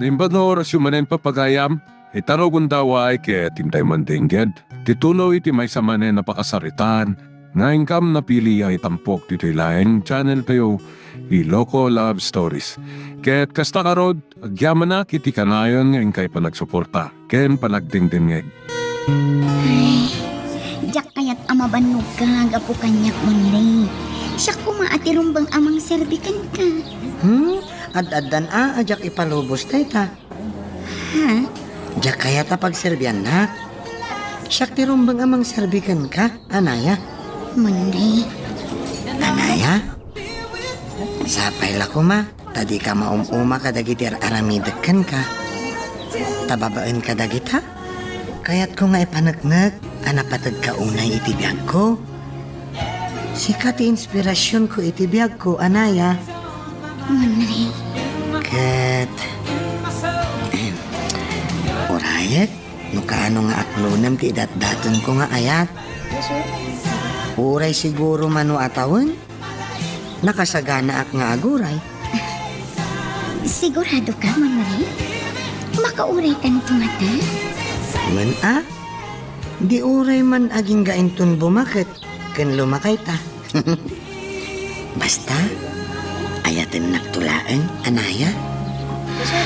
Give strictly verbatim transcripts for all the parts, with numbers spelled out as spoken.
Naimbag nga orasyo manen, papagayam, ita rugonda, way ket intay mandengngeg ti tuloy ti maysa manen a pakasaritaan nga inkam napili a itampok ditoy laeng channel tayo, Iloko Love Stories. Ket kasta ngarud, agyamanak iti kanayon nga inkay panagsuporta ken panagdengdengngeg. Ay, diak kayat a mabannogka gapu kaniak, Monre. Siak koma a ti rumbeng a mangserbi kenka. Hmm? Ad-addan a, a diak ipalubos dayta. Ha? Diak kayat a pagserbiannak. Siak ti rumbeng a mangserbi kenka, Anaya. Monre. Anaya? Sapay la koma, ta dika maum-uma kadagiti ar-aramidek kenka. Ta babaen kadagita, kayatko nga ipaneknek a napategka unay iti biagko. Sika ti inspirasionko iti biagko, Anaya. Monre. Ket, em, urayek no kaano nga aklonem ti idatdatonko nga ayat. Uray siguro mano a tawen, nakasaganaak nga aguray. Sigurado ka, Monre? Makauray kanto ngata? Wen a, di uray man agingga inton bumaket ken lumakayta. Basta, ayatennakto laeng, Anaya.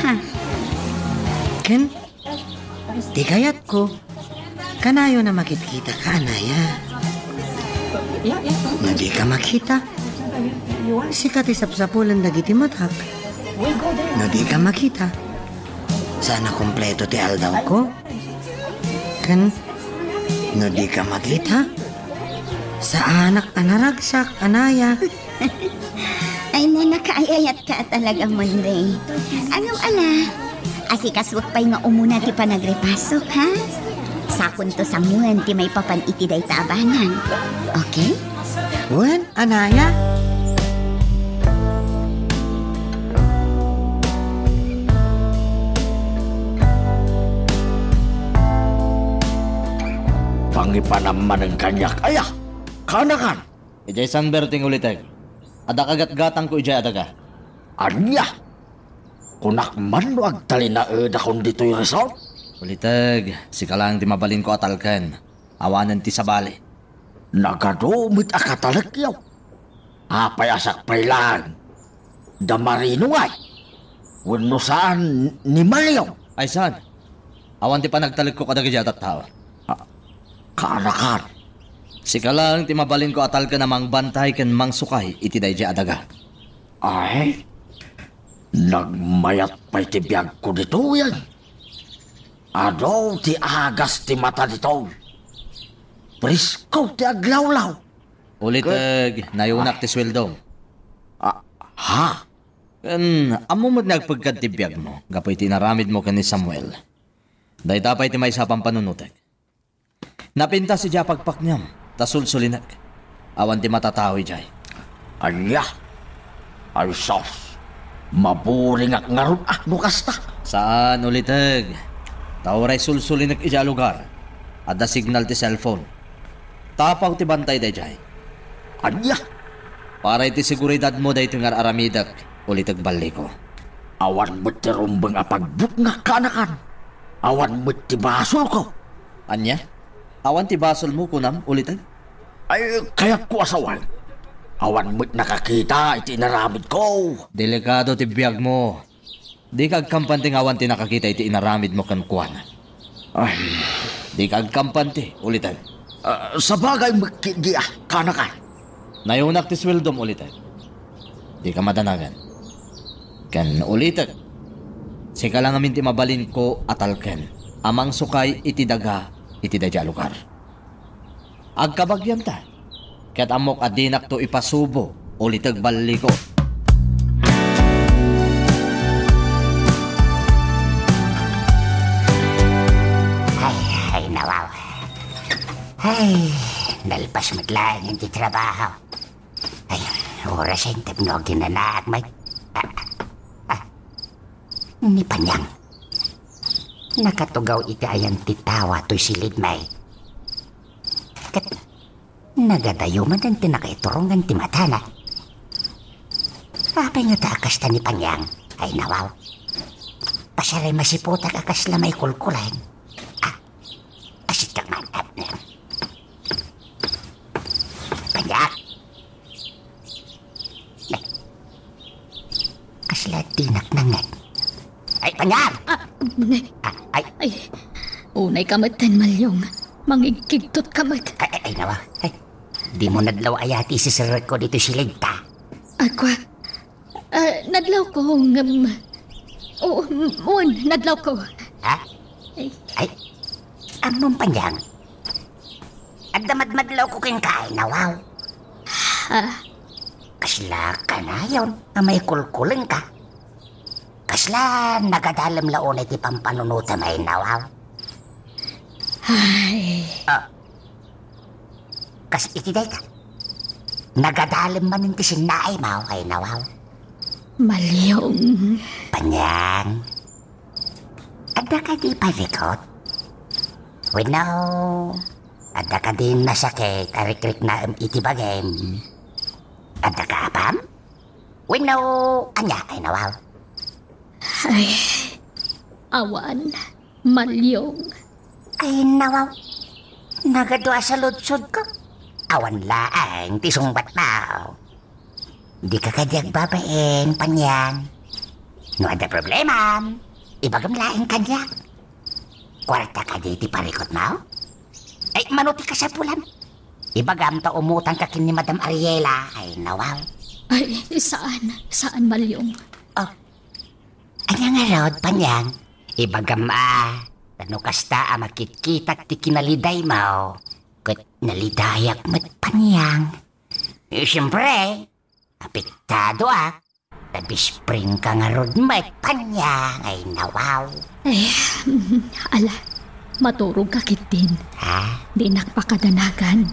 Ha? Ken, ti kayatko, kanayon a makitkitaka, Anaya. No dika makita, sika ti sapsapulen dagiti matak. No dika makita, saan a kompleto ti aldawko. Ken, no dika makita, saanak a naragsak, Anaya. Ay, nanakaayayat ka talaga, Monre. Ngem ala, asikasuek pay nga umuna ti panagrepasok, ha? Sakonto sangoen ti maipapan iti dayta a banag. Okay? Wen, Anaya. Pangipanam manen kaniak, aya? Kaanakan? Idiay San Berting, Uliteg. Adda kagatgatangko idiay a daga. Ania? Kunak man no agtalinaedakon ditoy resort? Uliteg, sika laeng ti mabalinko a talken. Awanen ti sabali. Nagadu met a katalekyo. Apay a siak pay laeng? Da Marino ngay? Wenno saan ni Malio? Ay saan? Awan ti panagtalekko kadagiti a tattao. Ah, kaanakan. Sika laeng ti mabalinko a talken a mangbantay ken mangsukay iti daydiay a daga. Ay, nagmayat pay ti biagko ditoyen. Adu ti agas ti mata ditoy. Presko ti aglawlaw. Uliteg, nayunak ti sueldom. Ah, ha? Ken, ammo met nga agpegkad ti biagmo, gapu iti inaramidmo ken ni Samuel. Dayta pay ti maysa a pampanunotek. Napintas idiay a pakpakniem, ta sulsulinek. Awan ti matatao idiay. Ania? Ay sus, maburingak ngarud a no kasta. Saan, Uliteg. Ta uray sulsulinek idiay a lugar, adda signal ti cellphone. Tapaw ti bantay daydiay. Ania? Para iti seguridadmo daytoy nga ar-aramidek, Uliteg Balliko. Awan met ti rumbeng a pagbutngak, kaanakan. Awan met ti basolko. Ania? Awan ti basolmo, kunam, Uliteg? Ay, kayatko a sawen. Awan met nakakita iti inaramidko. Delikado ti biagmo. Dika agkampanti nga awan ti nakakita iti inaramidmo kenkuana. Ay. Dika agkampanti, Uliteg. Ah, sabagay met ketdi a, kaanakan. Nayunak ti sueldom, Uliteg. Dika madanagan. Ken, Uliteg, sika la ngamin ti mabalinko a talken a mangsukay iti daga iti daydiay a lugar. Agkabagianta, ket ammok a dinakto ipasubo, Uliteg Balliko. Ay, ay, nawaw. Ay, nalpas met laeng ti trabaho. Ay, orasen tapno aginanaak met. Ah, ah, ni Panyang. Nakatugaw iti ayan ti tawa toy silid met. Ket nagadayo manen ti nakaiturong ti matana. Apay ngata a kasta ni Panyang? Ay, nawaw. Pasiaray masiputak a kasla maikulkulan. Ah, asitak man, Abner. Panyak! Ay. Kasla dinak nangneg. Ay, Panyak! Ah, ne. Ah, ay. Ay, unay ka metten, Malyong. Mangigkigtot ka met. Ay, ay, ay, nawa. Ay, dimo nadlaw aya ti isiserrekko ditoy siligta? Agwa, Ah, nadlawko, ngem, oo, m-, wen, nadlawko. Ha? Ay. Ay, ammom, Panyak. Adda madmadlawko kenka, ay nawaw. Ha? Kasla kanayon a maikulkulenka. Kasla nagadalem la unay ti pampanunotem, ay nawaw. Ay. Ah. Kas iti dayta, nagadalem manen ti sinnaaymo, ay nawaw. Malyong. Panyak. Adda kadi parikut? Wenno, adda kadi nasakit a rikriknaem iti bagim? Adda ka apam? Wenno, ania, ay nawaw? Ay, awan. Malyong. Ay, nawaw. Nagadu a saludsodko. Awan laeng ti sungbatmo. Dika kadi agbabain, Panyak. No adda problemam, ibagam laeng kaniak. Kuarta kadi ti parikutmo? Ay, mano ti kasapulam? Ibagam ta umutangka ken ni Madam Ariela. Ay, nawaw. Ay, saan. Saan, Malyong. Oh, Ania ngarud, Panyak? Ibagam a, ta no kasta a makitkitak ti kinalidaymo, ket nalidayak met, Panyak. Eh, siempre, apektado ak. Ta best friend ka ngarud met, Panyak. Ay, nawaw. Eh, ala, maturog ka ketdin. Ha? Dinak pakadanagan.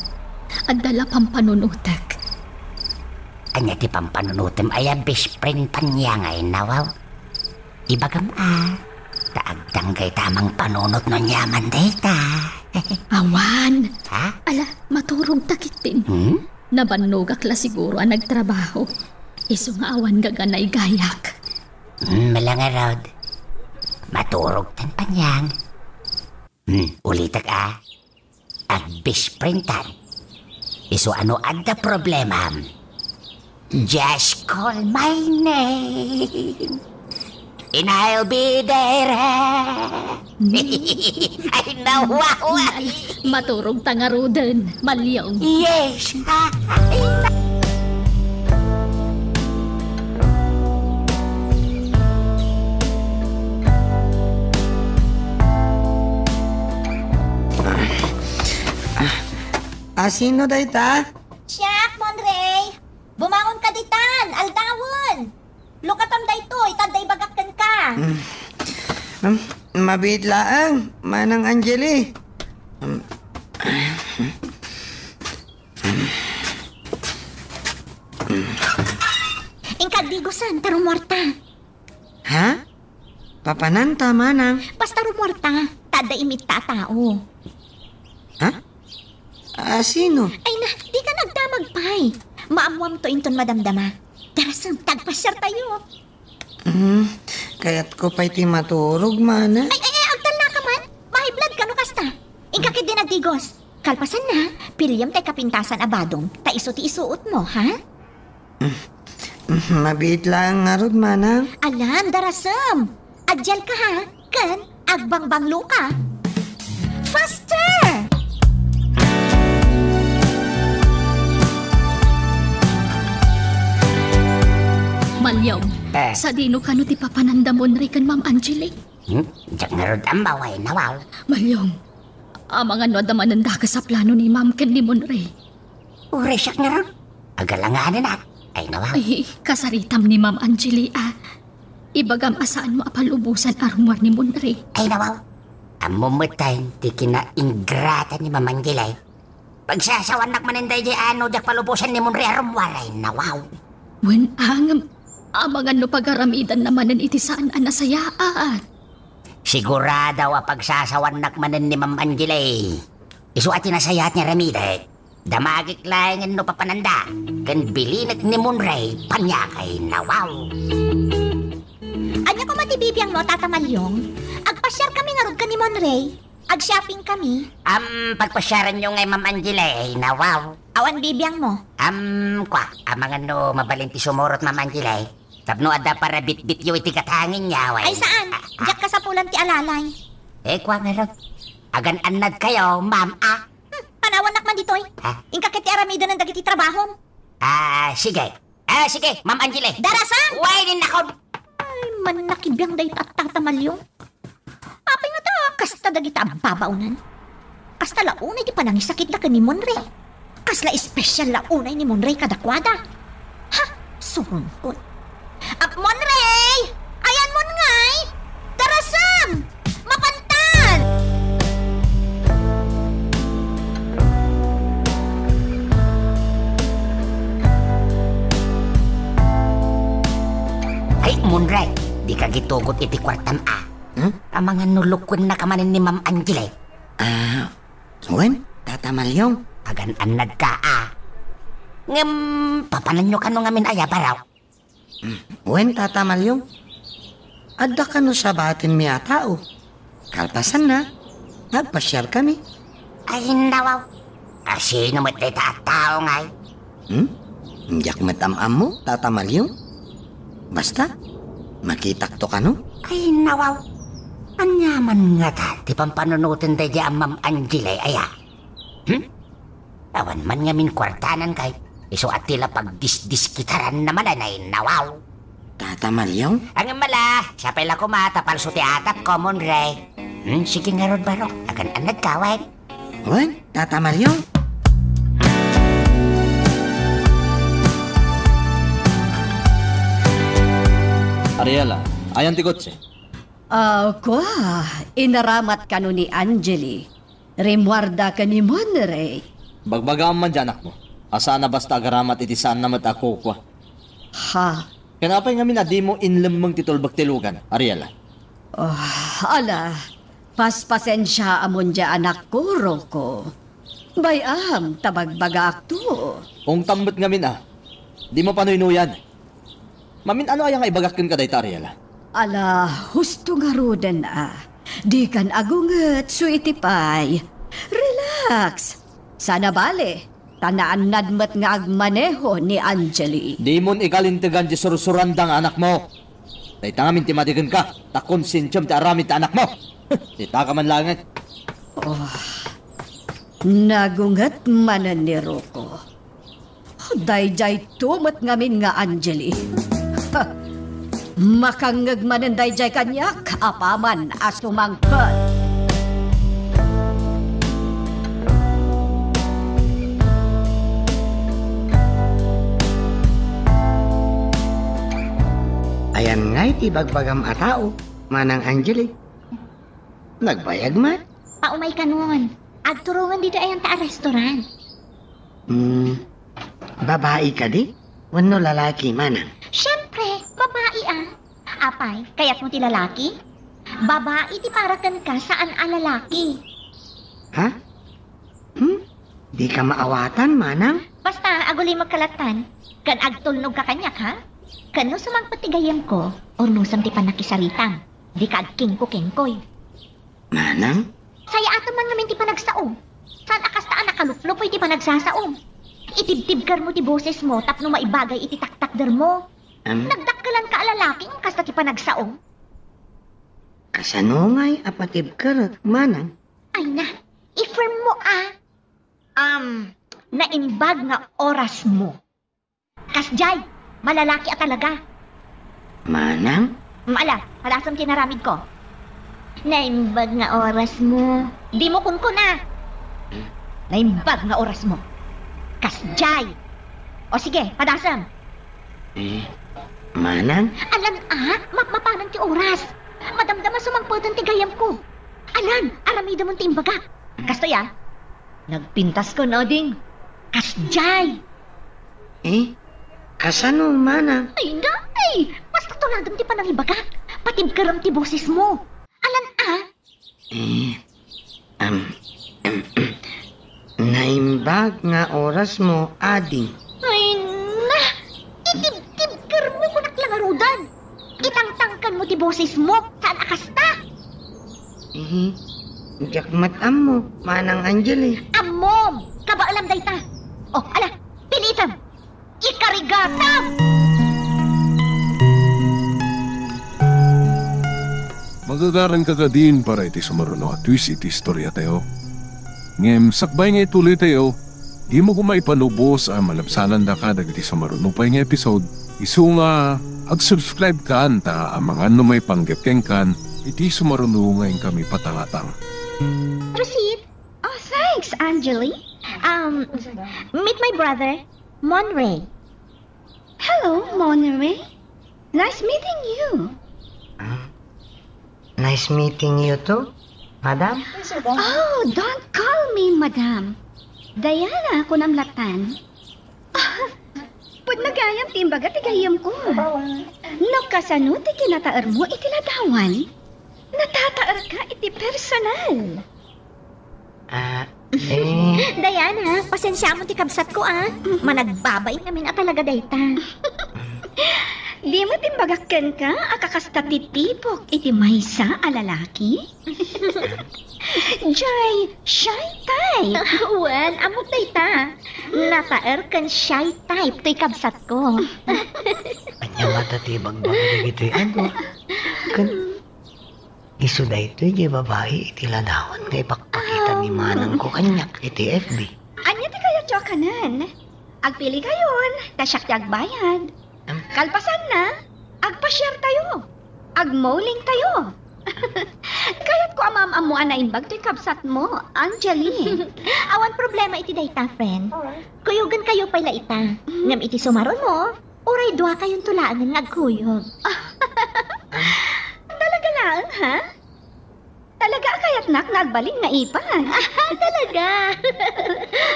Adda la pampanunotek. Ania ti pampanunotem aya, best friend, Panyak? Ay, nawaw. Ibagam a, ta agdanggay ta a mangpanunot no aniaman dayta. Awan. Ha? Ala, maturog ta ketdin. Hmm? Nabannogak la siguro a nagtrabaho. Isu nga awan gagana igayak. Hmm, mala ngarud. Maturogtan, Panyak. Hmm, ulitek a. Ag-best friendtan. Isu a no adda problemam, just call my name. And I'll be there. Hmm. Ay, nawawa. Maturog ta ngaruden, Malyong. Yes. Ah, sino dayta? Siak, Monrey. Bumangon ka ditan, aldawen. Lukatam daytoy, ta adda ibagak kenka. Mm. Mm, mabiit laeng, Manang Angeli. Mm. Inka agdigosen, ta rumuarta. Ha? Papananta, Manang? Basta rumuarta, ta adda imitta a tao. Ha? A sino? Ay na, dika nagdamag pay. Maammoamto inton madamdama. Darasem, ta agpasiartayo. Hmm, kayatko pay ti maturog, Manang. Ay, ay, ay, agtallaka man. Mahiblad ka no kasta. Inka ketdin agdigos. Kalpasanna, piliam tay kapintasan a badom, ta isu ti isuotmo, ha? Mm, mabiit laeng ngarud, Manang. Alam, darasem. Adialka, ha? Ken agbangbangloka. Faster! Malyong, eh, sadino kano ti papananda Monrey ken Ma'am Angeli? Hmm? Diak ngarud ammo, ay nawaw. Malyong, amangan no adda manen dakes a plano ni Ma'am ken ni Monrey. Uray siak ngarud. Agalanganen, a. Ay, nawaw. Ay, kasaritam ni Ma'am Angeli, a. Ibagam a saanmo a palubosan a rumuar ni Monrey. Ay, nawaw. Ammom met ti kinaingrata ni Ma'am Angeli. Pagsasawannak manen daydiay a no diak palubosan ni Monrey a rumuar, ay, nawaw. Wen, a, ngem, amangan no pagaramidanna manen iti saan a nasayaat. Sigurado a pagsasawannak manen ni Ma'am Angeli. Isu a ti nasayaat nga aramidek. Damagek laengen no papananda, ken bilinek ni Monrey, paniagay, nawaw. Ania koma Ti bibiangmo, Tata Malyong? Agpasiarkami ngarud ken ni Monray. Ag-shoppingkami. Am, pagpasiaranyo ngay, Ma'am Angela, ay, nawaw. Awan bibiangmo? Am, kua, amangan no mabalin ti sumurot, Ma'am Angela, eh. Tapno adda parabitbityo iti gatangenyo, ay. Ay, saan? Ah, ah. Diak kasapulan ti alalay. Eh, kua ngarud. Agan-annadkayo, ma'am, ah. Hmm, panawannak man ditoy. Ha? Inka ket ti aramidenen dagiti trabahom. Ah, sige. Ah, sige, Ma'am Angela. Darasam! Way, ninakon! Ay, mannakibiang dayta a Tata Malyong. Apay nga ta, kasta dagita a babaonan? Kasta la unay ti panangisakitda ken ni Monray. Kasla espesial la unay ni Monray kadakuada. Ha? Surungkot. Ap Monray! Ayanmon ngay! Darasam! Mapantan! Ay, Monray, dika gitugot iti kuartam, a. Hmm? Amangan no lukuennaka manen ni Ma'am Angela. Ah, wen, Tata Malyong. Agan-annadka, a. Ngem, papananyo kano ngamin aya, baro? Wen, Tata Malyong. Adda kano sabatenmi a tao. Kalpasanna, nagpasiarkami. Ay, nawaw. A, sino met dayta a tao ngay? Hmm? Diak met am-ammo, Tata Malyong. Basta, makitakto kano. Ay, nawaw. Aniaman ngata ti pampanunoten daydi a Ma'am Angela, aya? Hmm? Awan man ngamin kuartanan kay isu a ti la pagdisdiskitaran na manen ay nawaw. Tata Malyong? Ang mala, siya pala kuma, tapalso ti atap ko, Monray. Hmm, sige ngarud, baro. Agan-annad ka, wen? Wen, Tata Malyong? Ariela, ayan ti kotse. Ah, kua, inaramat kano ni Angeli. Rimmuarda ken ni Monray. Bagbagaam man di anakmo a saan a basta agaramat iti saanna met a kukua. Ha? Ken apay ngamin a dimo inlemmeng ti tulbek ti lugan, Ariela? Oh, ala, paspasensiaamon di anakko, Rocco. Bay-am ta bagbagaakto. Ungtam met ngamin a, dimo panuynuyan. Mamin-ano aya nga ibagak kenka dayta, Ariela? Ala, husto ngaruden a. Dikan agunget, sweetie pie. Relax. Sana bale, ta naannad met nga agmaneho ni Angeli. Dimon ikalintegan ti sursuranda nga anakmo. Dayta ngamin ti madi kenka, ta konsensiam ti aramid ti anakmo. Itaka man laengen. Oh, nagunget manen ni Rocco. Daydiay to met ngamin nga Angeli. Makangngeg manen daydiay kaniak apaman a sumangpet. Ayan ngay ti bagbagam a tao, Manang Angeli. Nagbayag man? Paumay kanon. Agturongen ditoy ayanta a restaurant. Hmm, babai kadi? Wenno lalaki, Manang? Siyempre, babai a. Apay, kayatmo ti lalaki? Babai ti para kenka, saan a lalaki. Ha? Hmm? Dika maawatan, Manang? Basta, agulimekka lattan. Ken agtulnogka kaniak, ha? Ken no sumangpet ti gayyemko, urnosem ti pannakisaritam. Dika agkingko-kingkoy. Manang? Sayaat man ngamin ti panagsaom. Saan a kasta a nakaluplupoy ti panagsasaom. Itibtibkermo ti bosesmo tapno maibagay iti taktakdermo. Am? Nagdakkelanka a lalaki ngem kasta ti panagsaom. Kasano ngay a patibkerek, Manang? Ay na, i-firm mo a. Um, naimbag nga orasmo. Kasdiay, malalaki a talaga. Manang? Ala, padasem ti inaramidko. Naimbag nga orasmo. Dimo kunkuna. Naimbag nga orasmo. Kasdiay. O sige, padasem. Eh, Manang? Alan a, mapmapanan ti oras. Madamdama sumangpeten ti gayyemko. Alan, aramidemon ti imbagak. Kastoy a. Nagpintaska, ading. Kasdiay. Eh? Kasano, Manang? Ay, da, ay! Basta tuladem ti panangibagak. Patibkerem ti bosesmo. Alan a? Eh, am, am, am. Naimbag nga orasmo, ading. Ay, na! Itibtibkermo kunak la ngaruden. Itangtangken mo ti boses mo, saan a kasta? Eh, diak met ammo, Manang Angeli. Ammom! Kabaelam dayta. O, ala, pilitem! Ikarigatam! Magagaran ka kadin para iti sumaruno a twist iti istoriatayo. Ngem sakbay nga ituloytayo, dimo koma ipanubos a malabsanandaka dagiti sumaruno pay nga episode, isu nga ag-subscribe kan ta amangan no maipanggep kenkan iti sumaruno nga inkami patangatang. Proceed. Oh, thanks, Angeli. Um, meet my brother, Monray. Hello, Monray. Nice meeting you. Ah, nice meeting you too, madam. Oh, don't call me madam. Diana, kunam latan. Pudno gayam ti imbaga ti gayyemko. No kasano ti kinataermo iti ladawan, natataerka iti personal. Ah, eh. Diana, pasensiamon ti kabsatko, ah. Managbabain amin a talaga dayta. Dimo timbagak kenka a kakasta ti tipok iti maysa a lalaki? Jay, shy type. Wen, ammok dayta. Nataer ken shy type toy kabsatko. Ania ngata ti ibagbaga dagitoy adu? Ken isu daytoy jay babai iti ladawan nga ipakpakita ni manangko kaniak iti F B. Ania ti kayatyo a kanen? Agpilikayon, ta siak ti agbayad. Am- Kalpasanna, agpasiartayo. Agmolingtayo. Kayatko a maam-ammo a naimbag toy kabsatmo, Angeli. Awan problema iti dayta, friend. Kuyogenkayo pay la ita. Ngem iti sumaruno, uray duakayonto laengen nga agkuyog. Talaga laeng, ha? Talaga a kayatnak nga agbalin nga ipag. Talaga?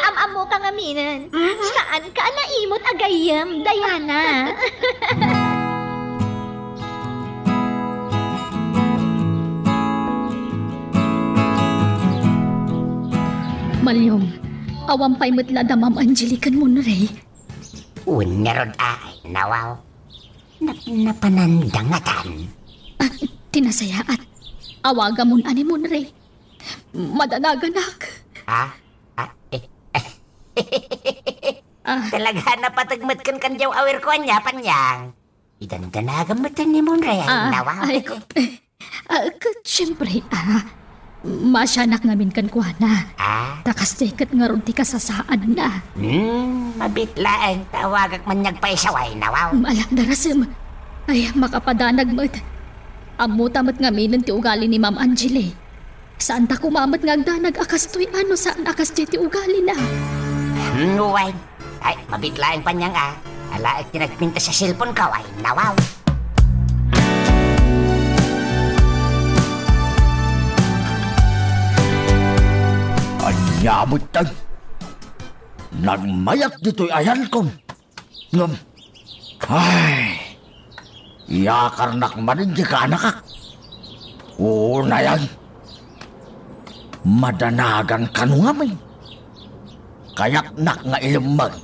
Am-ammoka ngaminen. Mhm. Saanka a naimut a gayyem, Diana. Maliom, awan pay met la da Ma'am Angeli ken Monray. Wen ngarud ay, nawaw. Nap-, napananda ngatan. Ah, ti nasayaat. Awagamon a ni Monray. Madanaganak. Ha? Ah, eh. Ah. Talaga, napateg met ken kan diaw awir ko ania, Panyang. Idandanagam met ni Monray, ah, nawa. Ay, ko, eh, ah, ket, siyempre, ah, masianak ngamin kenkuana. Ah? Ta kasdiay ket ngarud ti kasasaadna. Hmm, mabit laeng, ta awagak man nga agpayso, ay, nawa. Ala, darasem. Ay, makapadanag met. Ammota met ngaminen ti ugali ni Ma'am Angeli. Saanta koma met nga agdanag a kastoy a no saan a kasdiay ti ugalina. Hmm, wen. Ay, mabit laeng, Panyang, a. Alaek ti nagpintas a cellphone ko, ay, nawaw. Ania met tay? Nagmayat ditoy ayankon. Ngem, ay, iyakarnak manen diay kaanakak. Unayan, madanagan kano ngamin. Kayatnak nga ilemmeng.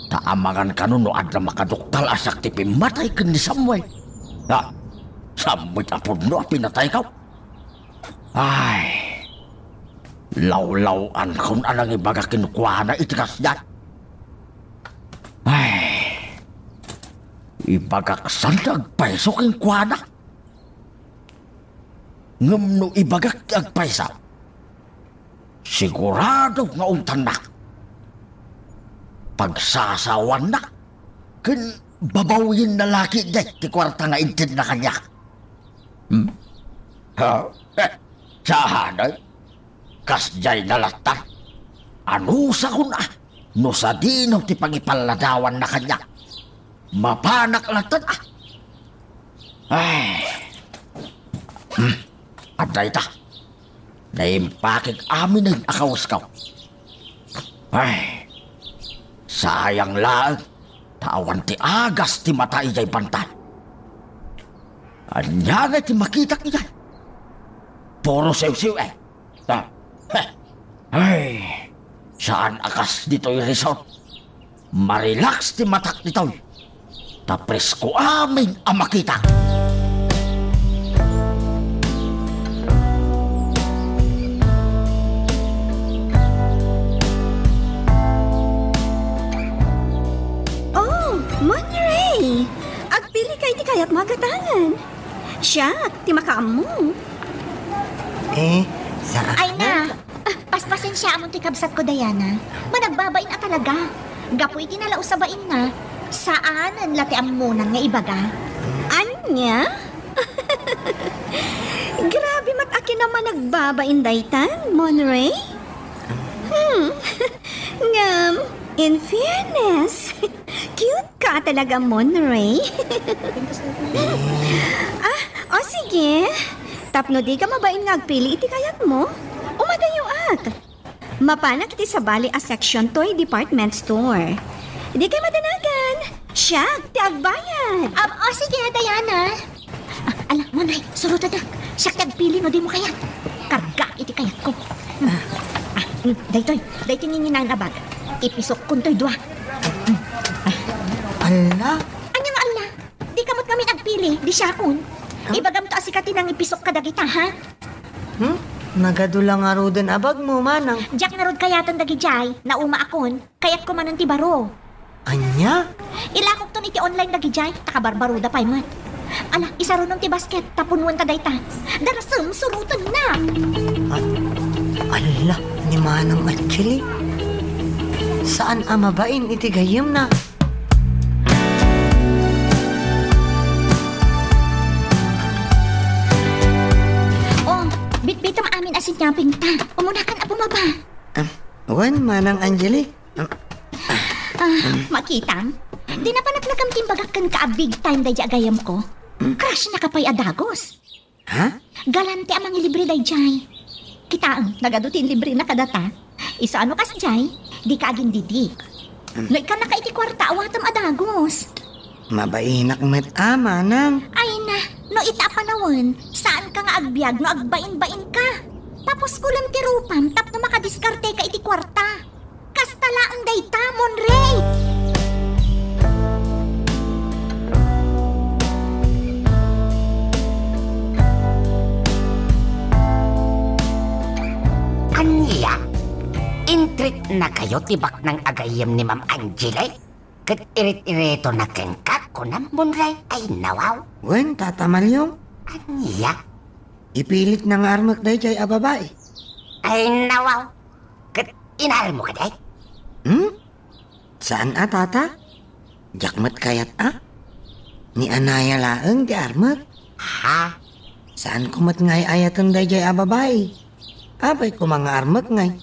Ta amangan kano no adda makaduktal a siak ti pimmatay ken ni Samuel. Ha? Samuel a pudno a pinatayko. Ay, lawlaw-ankon a nangibaga kenkuana iti kasdiay. Ay, ibagak saan ti agpayso kenkuana. Ngem no ibagak ti agpayso, sigurado nga umtanna. Pagsasawanna, ken babawienna la ketdi ti kuarta nga intedna kaniak. Hmm? Ha? Eh, saan, eh? Kasdiay na latta. Anusakon a no sadino ti pangipalladawanna kaniak. Mapanak latta a. Ay. Hmm. Adda ita. Naimpakig aminen a kawesko. Ay. Sayang laeng ta awan ti agas ti mata idiay bantay. Ania ngay ti makitak idiay? Puro siwsiw, eh. Ah, heh. Ay, saan a kas ditoy resort. Marelax ti matak ditoy. Ta presko amin a makita. Oh, Monray! Agpili ka iti kayatmo a gatangan. Siak ti makaammo. Eh, saan? Ay na! Ah, paspasensiaamon ti kabsatko, Diana. Managbabain a talaga. Gapu iti nalaus a bainna, saanen la ti ammonan nga ibaga. Ania? Grabe met a kinamanagbabain daytan, Monray. Hmm. Ngem, in fairness, cute ka talaga, Monray. Ah, o sige. Tapno dika mabain nga agpili iti kayatmo, umadayoak. Mapanak iti sabali a section toy department store. Dikay madanagan. Siak ti agbayad. Um, o sige, Diana. Ah, ala, Monray, surotada. Siak ti agpili no dimo kayat. Kargaak iti kayatko. Ah, ah, mm, daytoy, daytoy nginginaan a bag. Ipisokkontoy dua. Mm, ah. Ala? Ania nga ala? Dika met ngamin agpili, di siakon. Huh? Ibagamto a sika ti nangipisok kadagita, ha? Hmm? Nagadu la ngaruden a bagmo, manang. Diak ngarud kayaten dagidiay, naumaakon. Kayatko manen ti baro. Ania? Ilakokton iti online dagidiay, ta kabarbaroda pay met. Ala, isarunom ti basket, ta punuen ta dayta. Darasem, surotennak. Ah, ala, ni Manang Angeli. Saan a mabain iti gayyemna. Oh, bitbitem amin a sinyapingta. Umunakan a bumaba. Ah, wen, Manang Angeli. Ah, makitam? Di napaneknekem ti imbagak kenka a big time daydiay a gayyemko. Crush na ka pay a dagus. Ha? Galante a mangilibre daydiay. Kitaem, nagadu ti inlibrena kadata. Isu a no kasdiay, dika agindidi. No ikkannaka iti kuarta, awatem a dagus. Mabainak met a, manang. Ay na, no ita a panawen, saanka nga agbiag no agbainbainka. Papuskolem ti rupam tapno makadiskarteka iti kuarta. Kasta laeng dayta, Monray! Ania? Intreatnakayo ti baknang a gayyem ni Ma'am Angeli? Ket irit-iritona kenka, kunam, Monray? Ay, nawaw. Wen, Tata Malyong. Ania? Ipilitna nga armek daydiay a babai. Ay, nawaw. Ket inarmo kadi? Hmm? Saan a, Tata? Diak met kayat a. Ni Anaya laeng ti armek. Ha? Saanko met nga ay-ayaten daydiay a babai. Apay koma nga armek ngay?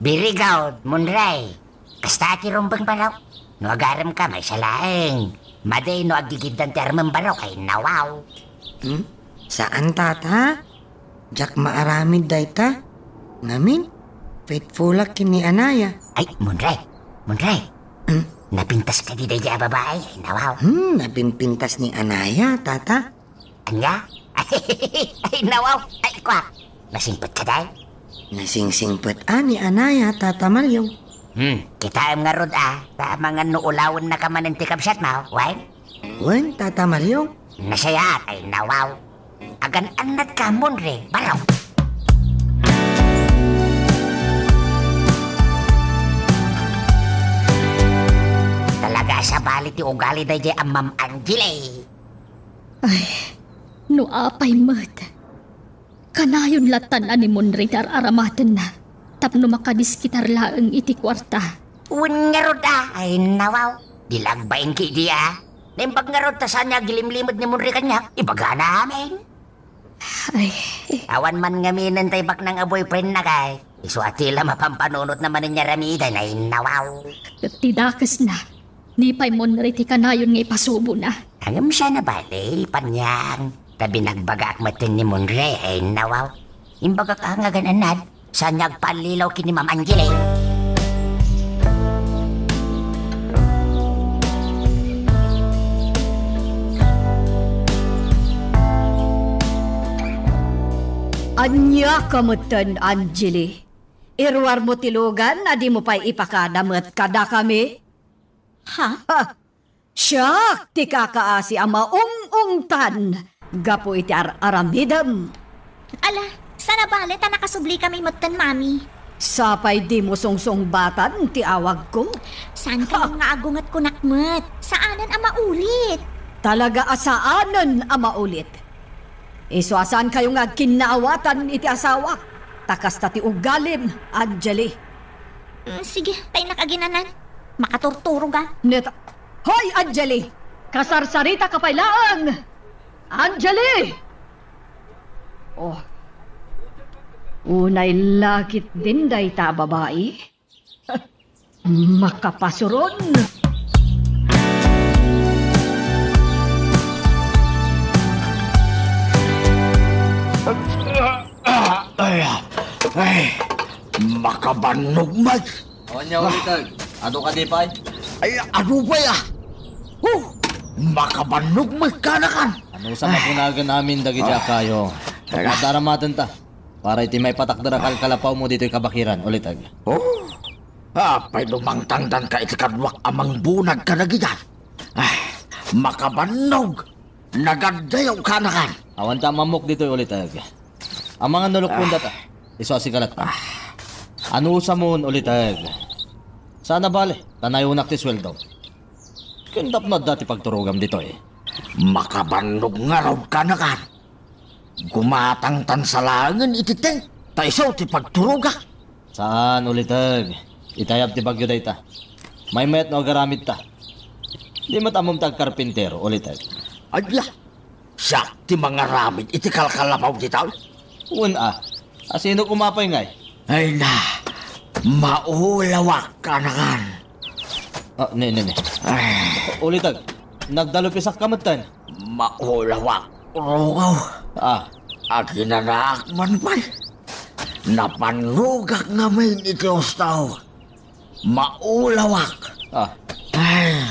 Very good, Monray. Kasta ti rumbeng baro. No agaremka, maysa laeng. Madi no aggigiddan ti armem baro, ay nawaw. Hmm? Saan, Tata? Diak maaramid dayta. Ngamin, faithfulak ken ni Anaya. Ay, Monray. Monray. Hmm? Napintas kadi daydiay a babai, ay nawaw. Hmm, napimpintas ni Anaya, Tata. Ania? Ay, nawaw. Ay, kua. Nasingpet kadi? Nasingsingpet a ni Anaya, Tata Malyong. Hmm, kitaem ngarud a, ta amangan no ulawennaka manen ti kabsatmo, wen? Wen, Tata Malyong. Nasayaat, ay nawaw. Agan-annadka, Monray, baro. Talaga a sabali ti ugali daydiay a Ma'am Angeli. Ay, no apay met. Kanayon lattan a ni Monray ti ar-aramatenna tapno makadiskitar laeng iti kuarta. Wen ngarud a, ay nawaw. Di la agbainki idi a. Naimbag ngarud ta saan nga agilimlimed ni Monray kaniak, ibagana amin. Ay. Awan man ngaminen tay baknang a boyfriendna kay. Isu a ti la mapampanunotna manen nga aramiden, ay nawaw. Ket ti dakesna, ni pay Monray ti kanayon nga ipasubona. Ngem siak a nabali, paniang. Ta binagbagaak met ken ni Monray, ay nawaw. Imbagak a nga agan-annad, saan nga agpallilaw ken ni Ma'am Angeli. Ania ka metten, Angeli? Iruarmo ti lugan a dimo pay ipakada met kadakami? Ha? Ha! Siak ti kakaasi a maung-ungtan gapu iti ar-aramidem. Ala, saan a bale ta nakasublikami metten, Mami. Sapay dimo sungsungbatan ti awagko. Saan kayo nga agunget kunak met? Saanen a maulit. Talaga a saanen a maulit. Isu a saan kayo nga agkinnaawatan iti asawak. Ta kasta ti ugalim, Angeli. Mm, sige, taynak aginanan. Makaturturog a. Neta. Hoy, Angeli! Kasarsarita ka pay laeng! Angeli! Oh. Unay lakit din dayta a babai. Makapasuron! Ay, ay, makabannog met. Ania, Uliteg? Adu kadi pay? Ay, adu pay, ah. Huh, makabannog met kanakan. Anusam a kunagen amin dagiti a kayo? Tara. Adda aramatenta. Para iti maipatakder a kalkalapawmo ditoy kabakiran, Uliteg. Oh, apay no mangtangdanka iti kaduak a mangbunag kadagidiay? Ay, makabannog! Nagaddayaw kanakan! Awanta mammok ditoy, Uliteg. Amangan no lukpon data. Isu a sigalatta. Anusamon, Uliteg. Saan a bale, ta nayunak ti sueldo. Ken tapno adda ti pagturogam ditoy. Makabannog ngarud kanakan. Gumatangtan sa laengen iti tent, ta isu ti pagturogak. Saan, Uliteg. Itayab ti bagyo dayta. Maymayat no agaramidta. Di met ammom ti agkarpintero, Uliteg. Ania, siak ti mangaramid iti kalkalapaw ditoy? Wen a. Asino koma pay ngay? Ay na, maulawak kanakan. Ah, ne, ne, ne. Ay. Uliteg, nagdalupisak ka metten. Maulawak, rugaw. Ah. Aginanaak man pay. Napannugak ngamin iti husto. Maulawak. Ah. Ay,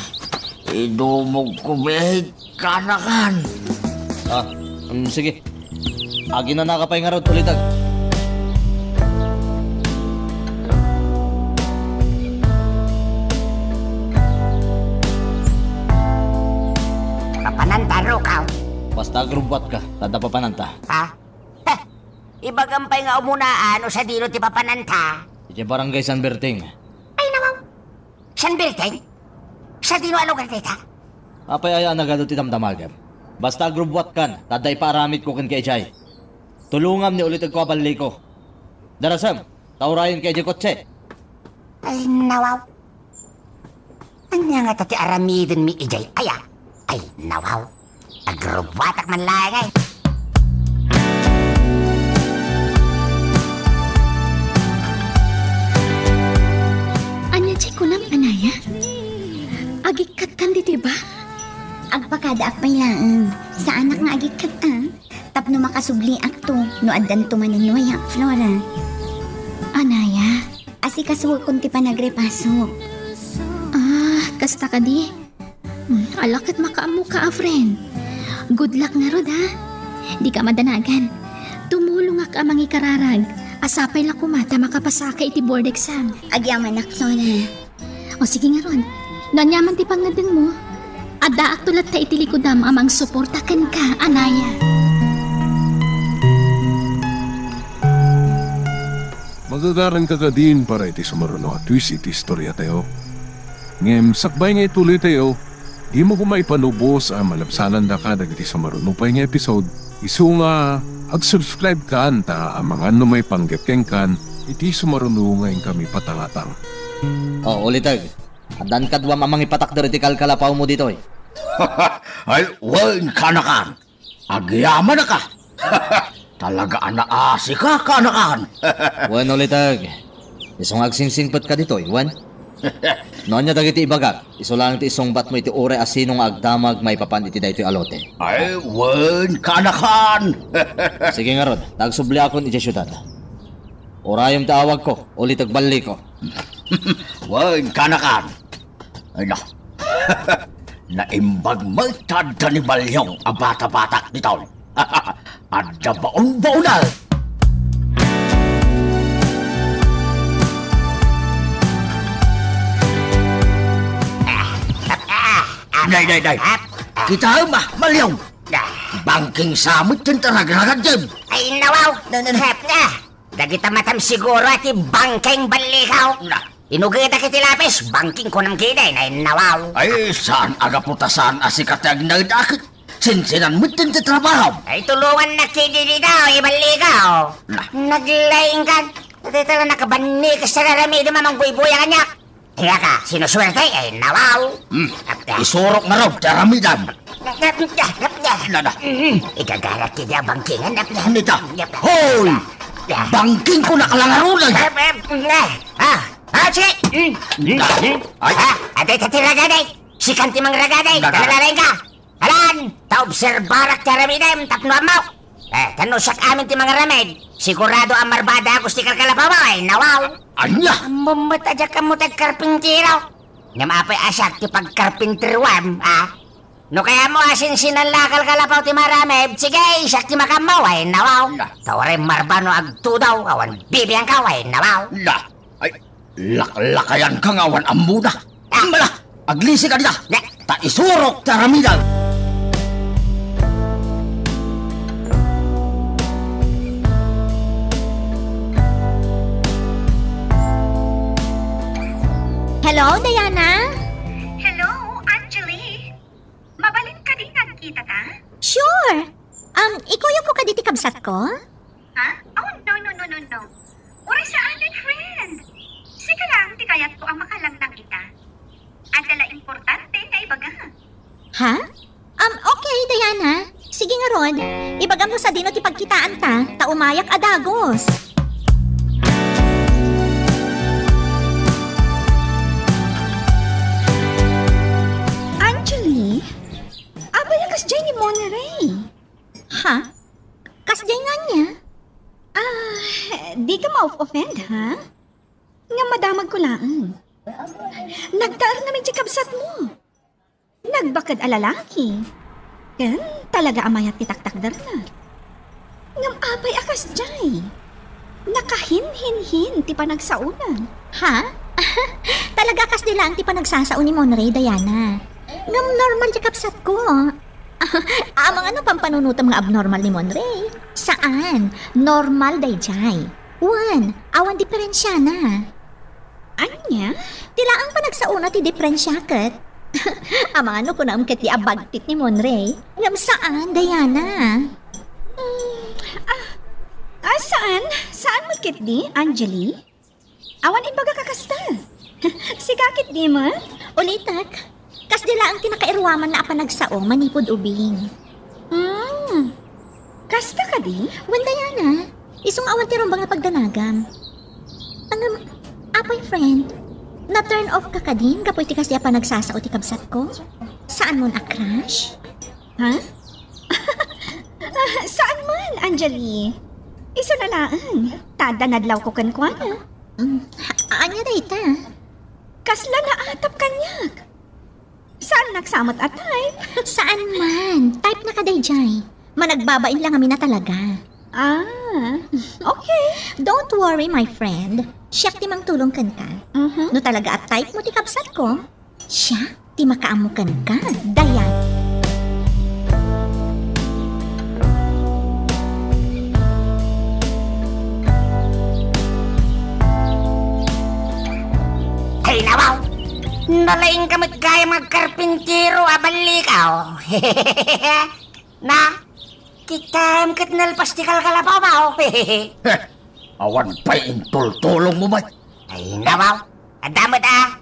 idumog ko met kanakan. Ah, mm, sige. Aginanaka pay ngarud, Uliteg. Papananta, rugaw. Basta agrubbuatka, ta adda papananta. Ha? Heh! Ibagam pay nga umunaan no sadino ti papananta. Idiay Barangay San Berting. Ay, nawaw. San Berting? Sadino a lugar dayta? Apay aya a nagadu ti damdamagem? Basta agrubbuatkan, ta adda ipaaramidko kenka idiay. Tulongam ni Ulitegko a balliko. Darasem, ta urayenka idiay kotse. Ay, nawaw. Ania ngata ti aramidenmi idiay aya? Ay, nawaw. Agrubbuatak man laeng, ay. Ania ti kunam, Anaya? Agikkatkan ditoy ba? Agpakadaak pay laeng. Saanak nga agikkat, a. Tapno makasubliakto no addanto manen nuayak, Flora. Anaya? Asikasuekon ti panagrepasok. Ah, kasta kadi? Hmm, ala ket makaammoka a friend. Good luck ngarud, ha? Dika madanagan. Tumulongak a mangikararag. A sapay la koma ta makapasaka iti board exam. Agyamanak, Flora. O sige ngarud, no aniaman ti pangngeddengmo, addaakto latta iti likudam a mangsuporta kenka, Anaya. Magagaranka kadin para iti sumaruno a twist iti istoriatayo. Ngem sakbay nga ituloytayo, dimo koma ipanubos a malabsanandaka dagiti sumaruno pay nga episode. Isu nga, ag-subscribe kan ta amangan no maipanggep kenkan iti sumaruno nga inkami patangatang. O, Uliteg, addan kaduam a mangipatakder iti kalkalapawmo ditoy. Ay, wen, kanakan. Agyamanaka. Talaga a naasika, kanakan. Wen, Uliteg. Isu nga agsingsingpetka ditoy, wen? No ania dagiti ibagak, isu laeng ti isungbatmo iti uray a sino nga agdamag maipapan iti daytoy a lote. Ay, wen, kanakan! Sige ngarud, ta agsubliakon idiay siudad. Urayem ti awagko, Ulitek Balliko. Wen, kanakan! Ay na. Naimbag met ta adda ni Balyong a bata-batak ditoy. Adda baon-baonen. Day, day, day. Ap. Kitaem a, Maliw. Ah. Bangking sa met ti ragragad, Jim. Ay, nawaw. Na, na, na. Ap, ah. Dagita matam siguro a ti bangking, Ballikaw. Na. Inugeda kiti lapis, bangking kunam kidi, ay, nawaw. Ay, saan a gapu ta saan a sika ti agnaed, aki? Sinsinan met ti trabahom. Ay, tulongannak kidi dita, ay, Ballikaw. Na. Naglaingkan. Dita na nakabanni ka sa rarami, di mamang buybuya kaniak. Kaya ka, sinusuwerte, ay, nawaw. Hmm. Apda. Isurok nga raw, ti aramidam. Apda, apda, apda. Nana. Mm. Igagarat kidi a bangkingan, apda. Nita. Apda. Hoy! Apda. Bangking ko nakalangarunan. Apda, apda, apda. Ah, ah, sige. Mm. Ay. Ah, atay, atay, ragadi. Sikan ti mangragadi. Nana. Kalalain ka. Alan, ta obserbarak ti aramidem tapno ammo. Eh, ta no siak amin ti mangaramid, sigurado a marbada agos ti kalkalapaw, ay, nawaw. Ania? Ammom met a diak ammo ti agkarpintero. Ngem apay a siak ti pagkarpinteruam, a? No kayatmo a sinsinan la a kalkalapaw ti maramid, sige, siak ti makaammo, ay, nawaw. Na. Ta uray marba no agtudaw, awan bibiangkaw, ay, nawaw. Na. Ay, laklakayan ka nga awan ammona. Ah. Mala, aglisi ka dita. Ne. Ta isurok ti aramidem. Hello, Diana? Hello, Angeli. Mabalin kadi nga agkitata? Sure. Um, ikuyogko kadi ti kabsatko? Ha? Oh, no, no, no, no, no. Uray saan, my friend. Sika lang ti kayatko a makalangnang ita. Adda la importante nga ibaga. Ha? Um, okay, Diana. Sige ngarud. Ibagam no sadino ti pagkitaanta, ta umayak a dagus. Angeli, apay a kasdiay ni Monterey? Ha? Kasdiay nga ania? Ah, dika ma-offend, ha? Nga madamagko laeng. Nagtaer ngamin ti kabsatmo. Nagbaked a lalaki. Ken talaga a mayat ti taktakderna. Ngem apay a kasdiay? Nakahinhinhin ti panagsaona. Ha? Talaga a kasdi laeng ti panagsasao ni Monterey, Diana. Ngem normal ti kabsatko. Amangan no pampanunotem nga abnormal ni Monterey. Saan. Normal daydiay. Wen, awan diferensiana. Ania? Ti laeng panagsaona ti diferensia ket. Amangan no kunam ketdi a bagtit ni Monterey. Ngem saan, Diana. Hmm, ah, ah, saan? Saan met ketdi, Angeli? Awan imbagak a kasta. Sika ketdi met? Ulitek, kasdi laeng ti nakairuamanna a panagsao manipud ubing. Hmm. Kasta kadi? Wen, Diana, isu nga awan ti rumbeng a pagdanagam. Ngem, apay, friend, na-turn off ka kadi gapu iti kasdi a panagsasao ti kabsatko? Saanmon a crush? Ha? Saan man, Angeli. Isu na laeng. Ta adda nadlawko kenkuana. Mm, ania dayta? Kasla naatap kaniak. Saannak sa met a type. Saan man. Type na ka daydiay. Managbabain lang amin a talaga. Ah, okay. Don't worry, my friend. Siak ti mangtulong kenka. Mhm. No talaga a type mo ti kabsatko, siak ti makaammo kenka. Dayan. Hey, nawaw! Nalaing ka met gayam nga agkarpintero a ballikaw. Na, kitaem ket nalpas ti kalkalapaw, baw. Heh, awan pay intultulongmo met. Ay, nawaw. Adda met a.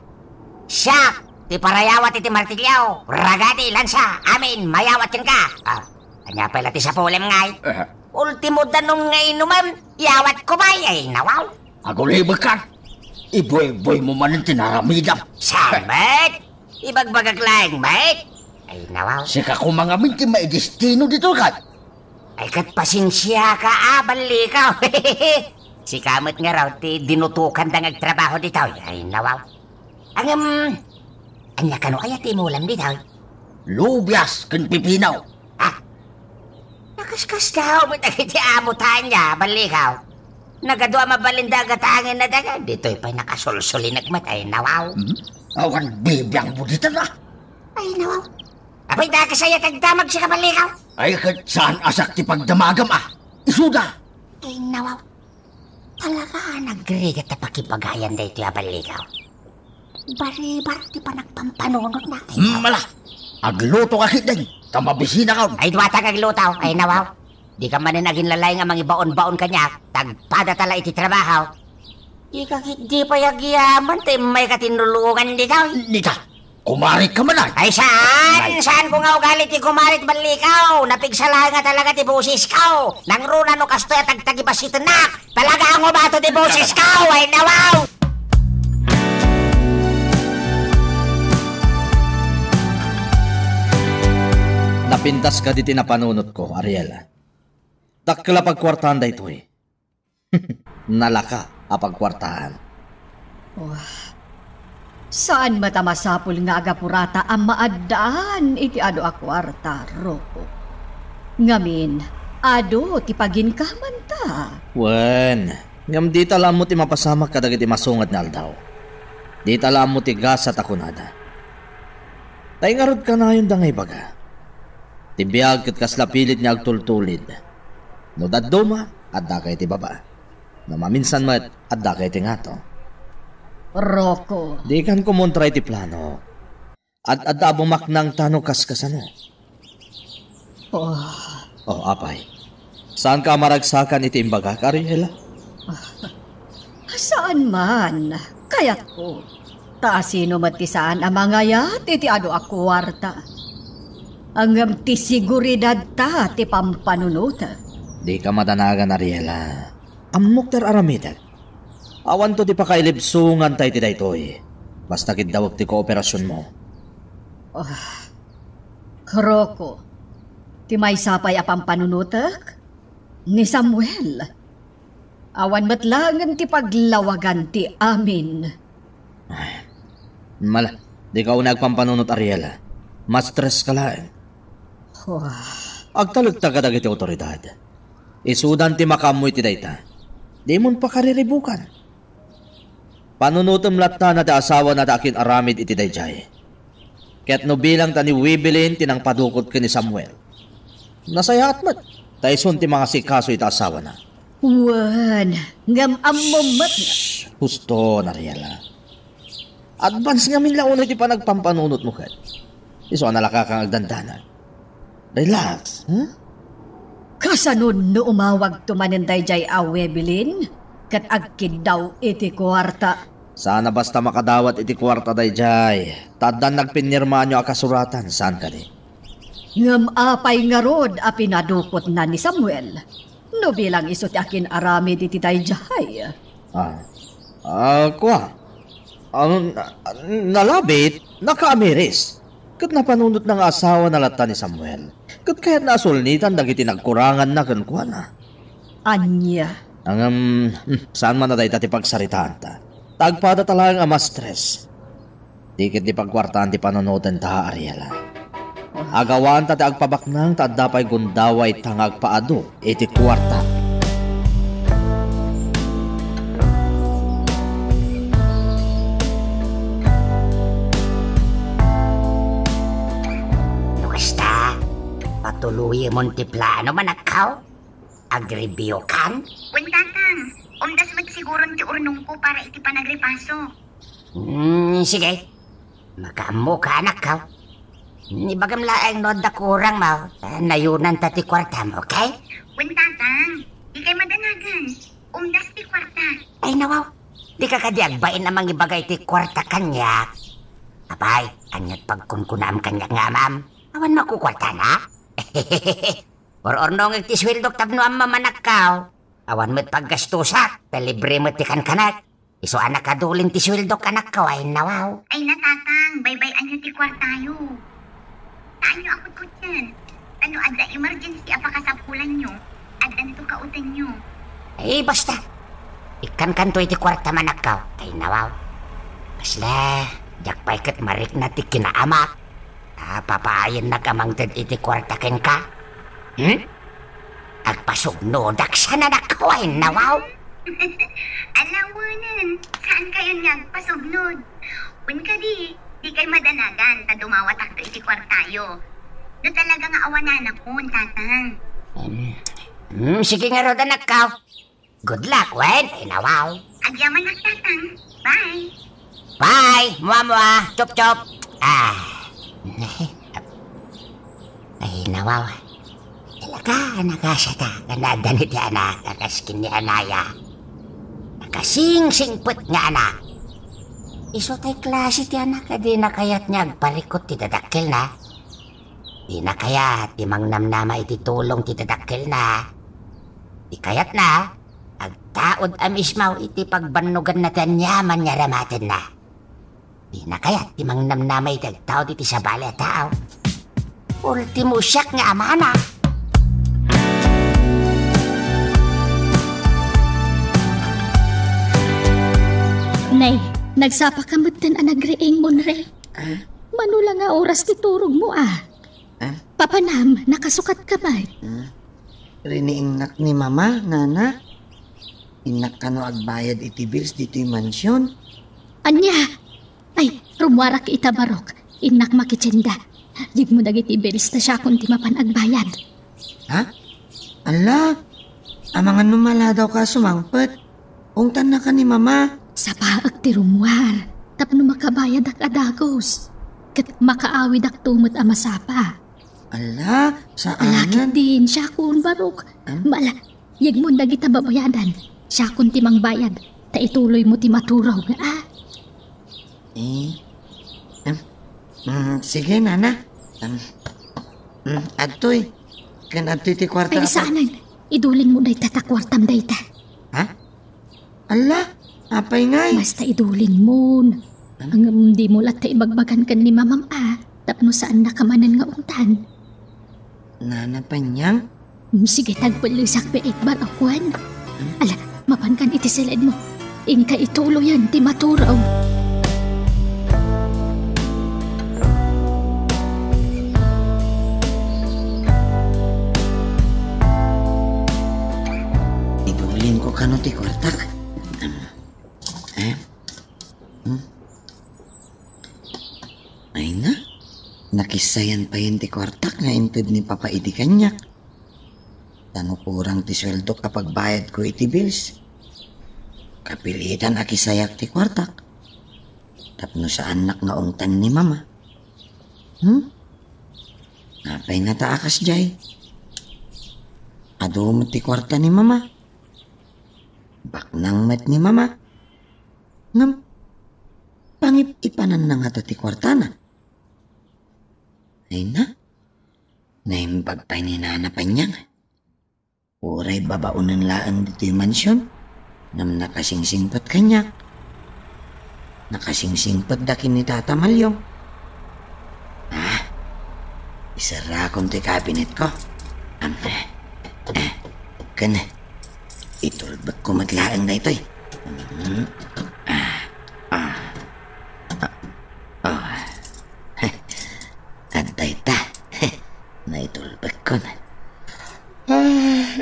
Siak, ti parayawat iti martilyo, ragadi, lansa, amin, mayawat kenka. Ah, ania pay la ti sapulem ngay? Eh. Ultimo danum nga inumem, yawatko pay, ay, nawaw. Agulibek ka. Ibuybuy mo manen ti naramidam. Saan met? Ibagbagak laeng met. Ay, nawaw. Sika koma ngamin ti maidestino ditoy kat. Ay, ket pasensiaka a, ballikaw. Sika met ngarud ti dinutokanda nga agtrabaho ditoy. Ay, nawaw. Ngem, ania kano aya ti imulem ditoy? Lubias ken pipino. Ah, nakaskasdaaw met dagiti amo ta ania, ballikaw. Nagadu a mabalinda a gatangenna daga, ditoy pay nakasulsulinek met, ay, nawaw. Hmm? Awan bibiangmo dita na. Ay, nawaw. Apay, dakes aya ti agdamag sika, Ballikaw? Ay, ket saan a siak ti pagdamagam, a. Isuda. Ay, nawaw. Talaga a nagrigat a pakibagayan daytoy a Ballikaw. Baribar ti panagpampanunotna, ay, nawaw. Mala. Agluto ka ketdin, ta mabisinakon. Ay, duata nga agluto, ay, nawaw. Dika manen aginlalay nga mangibaon-baon kaniak, ta agpadata la iti trabaho. Dika ketdi pay agyaman, ta immayka tinulongan ditoy. Nita, kumarit ka man, ay. Ay, saan? Ay. Saanko nga ugali ti kumarit, Ballikaw? Napigsa laeng nga talaga ti bosesko. Nangruna no kastoy a tagtagibasitennak. Talaga a ngumato ti bosesko, ay, nawaw! Napintas kadi ti napanunotko, Ariel. Dakkel a pagkuartaan daytoy. Nalaka a pagkuartaan. Wah, saan met a masapul nga agapurata a maaddaan iti adu a kuarta, Rocco. Ngamin, adu ti paginkamanta. Wen, ngem dita la ammo ti mapasamak kadagiti masungad nga aldaw. Dita la ammo ti gasat a kunada. Ta ingarud kanayonda nga ibaga. Ti biag ket kasla pilit nga agtultulid. No dadduma, addaka iti baba. No maminsan met, addaka iti ngato. Rocco. Dikan kumontra iti plano. Ad-adda a bumaknang ta no kaskasano. Oh. Oh, apay. Saanka a maragsakan iti imbagak, Ariela? Saan man, kayatko. Ta asino met ti saan a mangayat iti adu a kuarta? Ngem ti seguridadta ti pampanunotek. Dika madanagan, Ariela. Ammok ti ar-aramidek. Awanto ti pakailibsonganta iti daytoy. Basta kiddawek ti kooperasionmo. Ah, Rocco, ti maysa pay a pampanunotek, ni Samuel. Awan met laengen ti paglawagan ti amin. Ay, mala, dika unay agpampanunot, Ariela. Mastres ka laeng. Wah. Agtalekta kadagiti awtoridad. Isudan ti makaammo iti dayta. Dimon pakariribukan. Panunotem latta na ti asawana ti akin-aramid iti daydiay. Ket no bilang ta ni Webelin ti nangpadukot ken ni Samuel, nasayaat met, ta isun ti mangasikaso iti asawana. Wen, ngem ammom met. Shh, huston, Ariela. Advance ngamin la unay ti panagpampanunotmo ket. Isu a nalakakang agdandanag. Relax, ha? Kasano no umawagto manen daydiay a Webelin ket agkiddaw iti kuarta? Saan a basta makadawat iti kuarta daydiay, ta addan nagpinirmaanyo a kasuratan, saan kadi? Ngem apay ngarud a pinadukotna ni Samuel? No bilang isu ti akin-aramid iti daydiay. Ah. Ah, kua. Ang na-, nalabit, nakaamiris. Ket napanunotna nga asawana latta ni Samuel. Ket kayatna a sulnitan dagiti nagkuranganna kenkuana. Ania? Ngem, hmm, saan man a dayta ti pagsaritaanta. Ta agpadata laeng a mastres. Di ketdi pagkuartaan ti panunotenta, Ariela. Agawanta ti agpabaknang ta adda pay gundawayta nga agpaadu iti kuarta. No kasta, patuloyemon ti plano, manakkaw. Agreviewkan? Wen, Tatang. Umdas met siguron ti urnongko para iti panagripaso. Hmm, sige. Makaammoka, anakko. Ibagam laeng no adda kurangmo, ta nayonanta ti kuartam, okay? Wen, Tatang. Dikay madanagan. Umdas ti kuarta. Ay, nawaw. Dika kadi agbain a mangibaga iti kuarta kaniak? Apay, aniat pagkunkunam kaniak nga amam? Awan makukuartana? Ur-urnongek ti sueldok tapno ammom, anakko. Awan met paggastusak, ta libre met ti kankanak. Isu a nakadulin ti sueldok, anakko, ay nawaw. Ay na, Tatang, baybay-anyo ti kuartayo. Saanyo a kutkutten. Ta no adda emergency a pakasapulanyo, addanto kautennyo. Ay, basta. Ikkankanto iti kuartam, anakko, ay nawaw. Kasla, diak pay ket marikna ti kinaamak. Ah, papaayennak a mangted iti kuarta kenka? Hmm? Agpasugnodak saan a nakuayen, nawaw? Ala, wen, saankayon nga agpasugnod. Wen kadi, Dikay madanagan ta dumawatakto iti kuartayo. No talaga nga awananakon, Tatang. Hmm, sige ngarud, anakko. Good luck wen, ay nawaw. Agyamanak, Tatang. Bye. Bye, mua-mua, chop-chop. Ah. Ay, nawaw. Talaga, nakasata, nga naadan iti anak, a kas ken ni anaya. Nakasingsingpet nga anak. Isu tay klase ti anak a dina kayat nga agparikut ti dadakkelna. Dina kayat ti mangnamnama iti tulong ti dadakkelna. Ti kayatna, agtaud a mismo iti pagbannoganna ti aniaman nga aramatenna. Dina kayat ti mangnamnama iti agtaud iti sabali a tao. Ultimo siak nga amana. Nay, nagsapaka metten a nagriing, Monre. Ah? Mano la nga oras ti turogmo, a? Ah? Papanam, nakasukatka met. Hmm? Riniingnak ni Mama, Nana. Innak kano agbayad iti bills ditoy mansion. Ania? Ay, rummuarak ita, Barok. Innak makitienda. Yegmo dagiti bills ta siakon ti mapan agbayad. Ha? Ala, amangan no maladawka a sumangpet. Ungtannaka ni Mama. Sapaek ti rummuar tapno makabayadak a dagus. Ket makaawidakto met a masapa. Ala, saanen. Ala ketdin, siakon, Barok. Am? Ala, yegmon dagita babayadan. Siakon ti mangbayad, ta ituloymo ti maturog, a? Eh, em, mm, sige, Nana. Em, mm, adtoy. Ken adtoy ti kuarta. Ay, a pa- saanen. Idulinmo dayta ta kuartam dayta. Ha? Ala, apay ngay? Basta idulinmon. Ano? Ngem dimo latta ibagbagan ken ni Mamam a, tapno saannaka manen nga ungtan. Nana Panyang? Hmm, sige, tagpellesak pay, Barok wen. Hmm? Ala, mapankan iti siledmo. Inka ituloyen ti maturog. Idulinko kano ti kuartak? Em, eh? Hmm? Ay na, nakisayan payen ti kuartak nga inted ni Papa idi kaniak. Ta no kurang ti sueldok a pagbayadko iti bills, kapilitan a kisayak ti kuartak. Tapno saannak nga ungtan ni Mama. Hmm? Apay ngata a kasdiay? Adu met ti kuarta ni Mama. Baknang met ni Mama. Ngem, pangip-ipananna ngata ti kuartana. Ay na, naimbag pay ni Nana Panyang. Uray babaonen laeng ditoy mansion, ngem nakasingsingpet kaniak. Nakasingsingpet da ken ni Tata Malyong. Ah, iserrakon ti kabinetko. Am, eh, eh, ken, itulbekko met laeng daytoy. Mm, ah, ah, ah, ah. Adda ita. Naitulbekkon. Ah,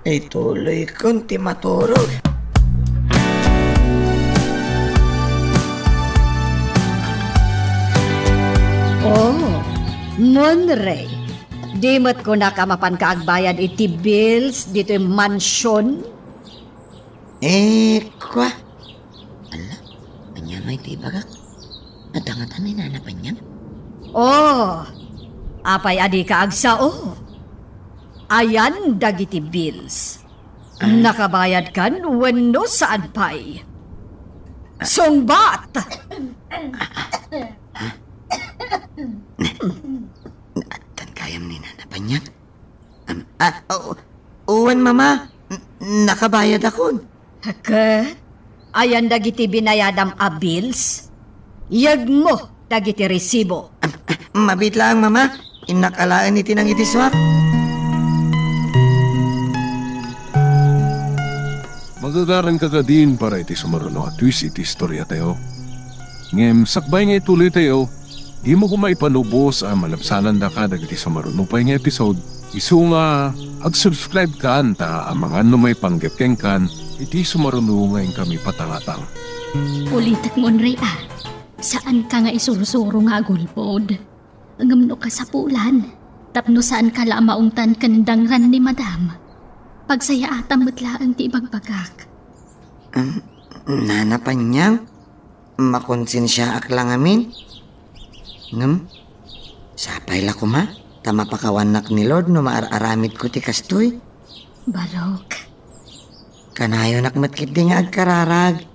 ituloykon ti maturog. Oh, Monrey, di met kunaka mapanka agbayad iti bills ditoy mansion? Eh, kua. Ala, ania ngay ti ibagak? Adda ngata ni Nana Panyang? Oh, apay a dika agsao? Ayan dagiti bills. Ah. Nakabayadkan wenno saan pay? Ah. Sungbat! Ah, ah. Ha? Naaddan gayam ni Nana Panyang? Am, ah, o-, wen, Mama. N-, nakabayadakon. Ket, ayan dagiti binayadam a bills? Yegmo dagiti resibo. Am, ah, mabiit laeng, Mama. Innak alaen iti nangidisuak. Magagaranka kadin para iti sumaruno a twist iti istoriatayo. Ngem sakbay nga ituloytayo, dimo koma ipanubos a malabsanandaka dagiti sumaruno pay nga episode. Isu nga, ag-subscribe kan ta amangan no maipanggep kenkan iti sumaruno nga inkami patangatang. Ulitek, Monrey, a. Saanka nga isursuro nga agulbod. Ngem no kasapulan, tapno saanka la a maungtan ken dangran ni Madam, pagsayaatam met laeng ti ibagbagak. Em, Nana Panyang, makonsensiaak la ngamin. Ngem, sapay la koma, ta mapakawannak ni Lord no maar-aramidko ti kastoy. Barok. Kanayonak met ketdi nga agkararag.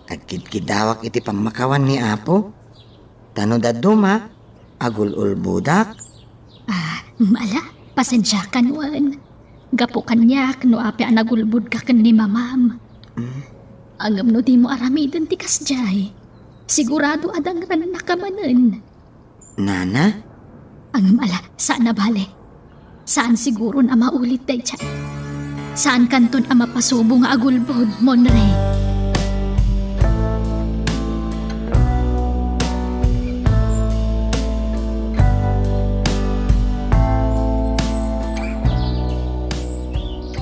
Agkidkidawak iti pammakawan ni Apo. Ta no dadduma, agul-ulbodak. Ah, ala, pasensiakan wen. Gapu kaniak no apay a nagulbodka ken ni Mamam. Mm. Ngem no dimo aramiden ti kasdiay, sigurado a dangrannaka manen. Nana? Ngem ala, saan a bale. Saan siguron a maulit dayta. Saankanton a mapasubo nga agulbod, Monre.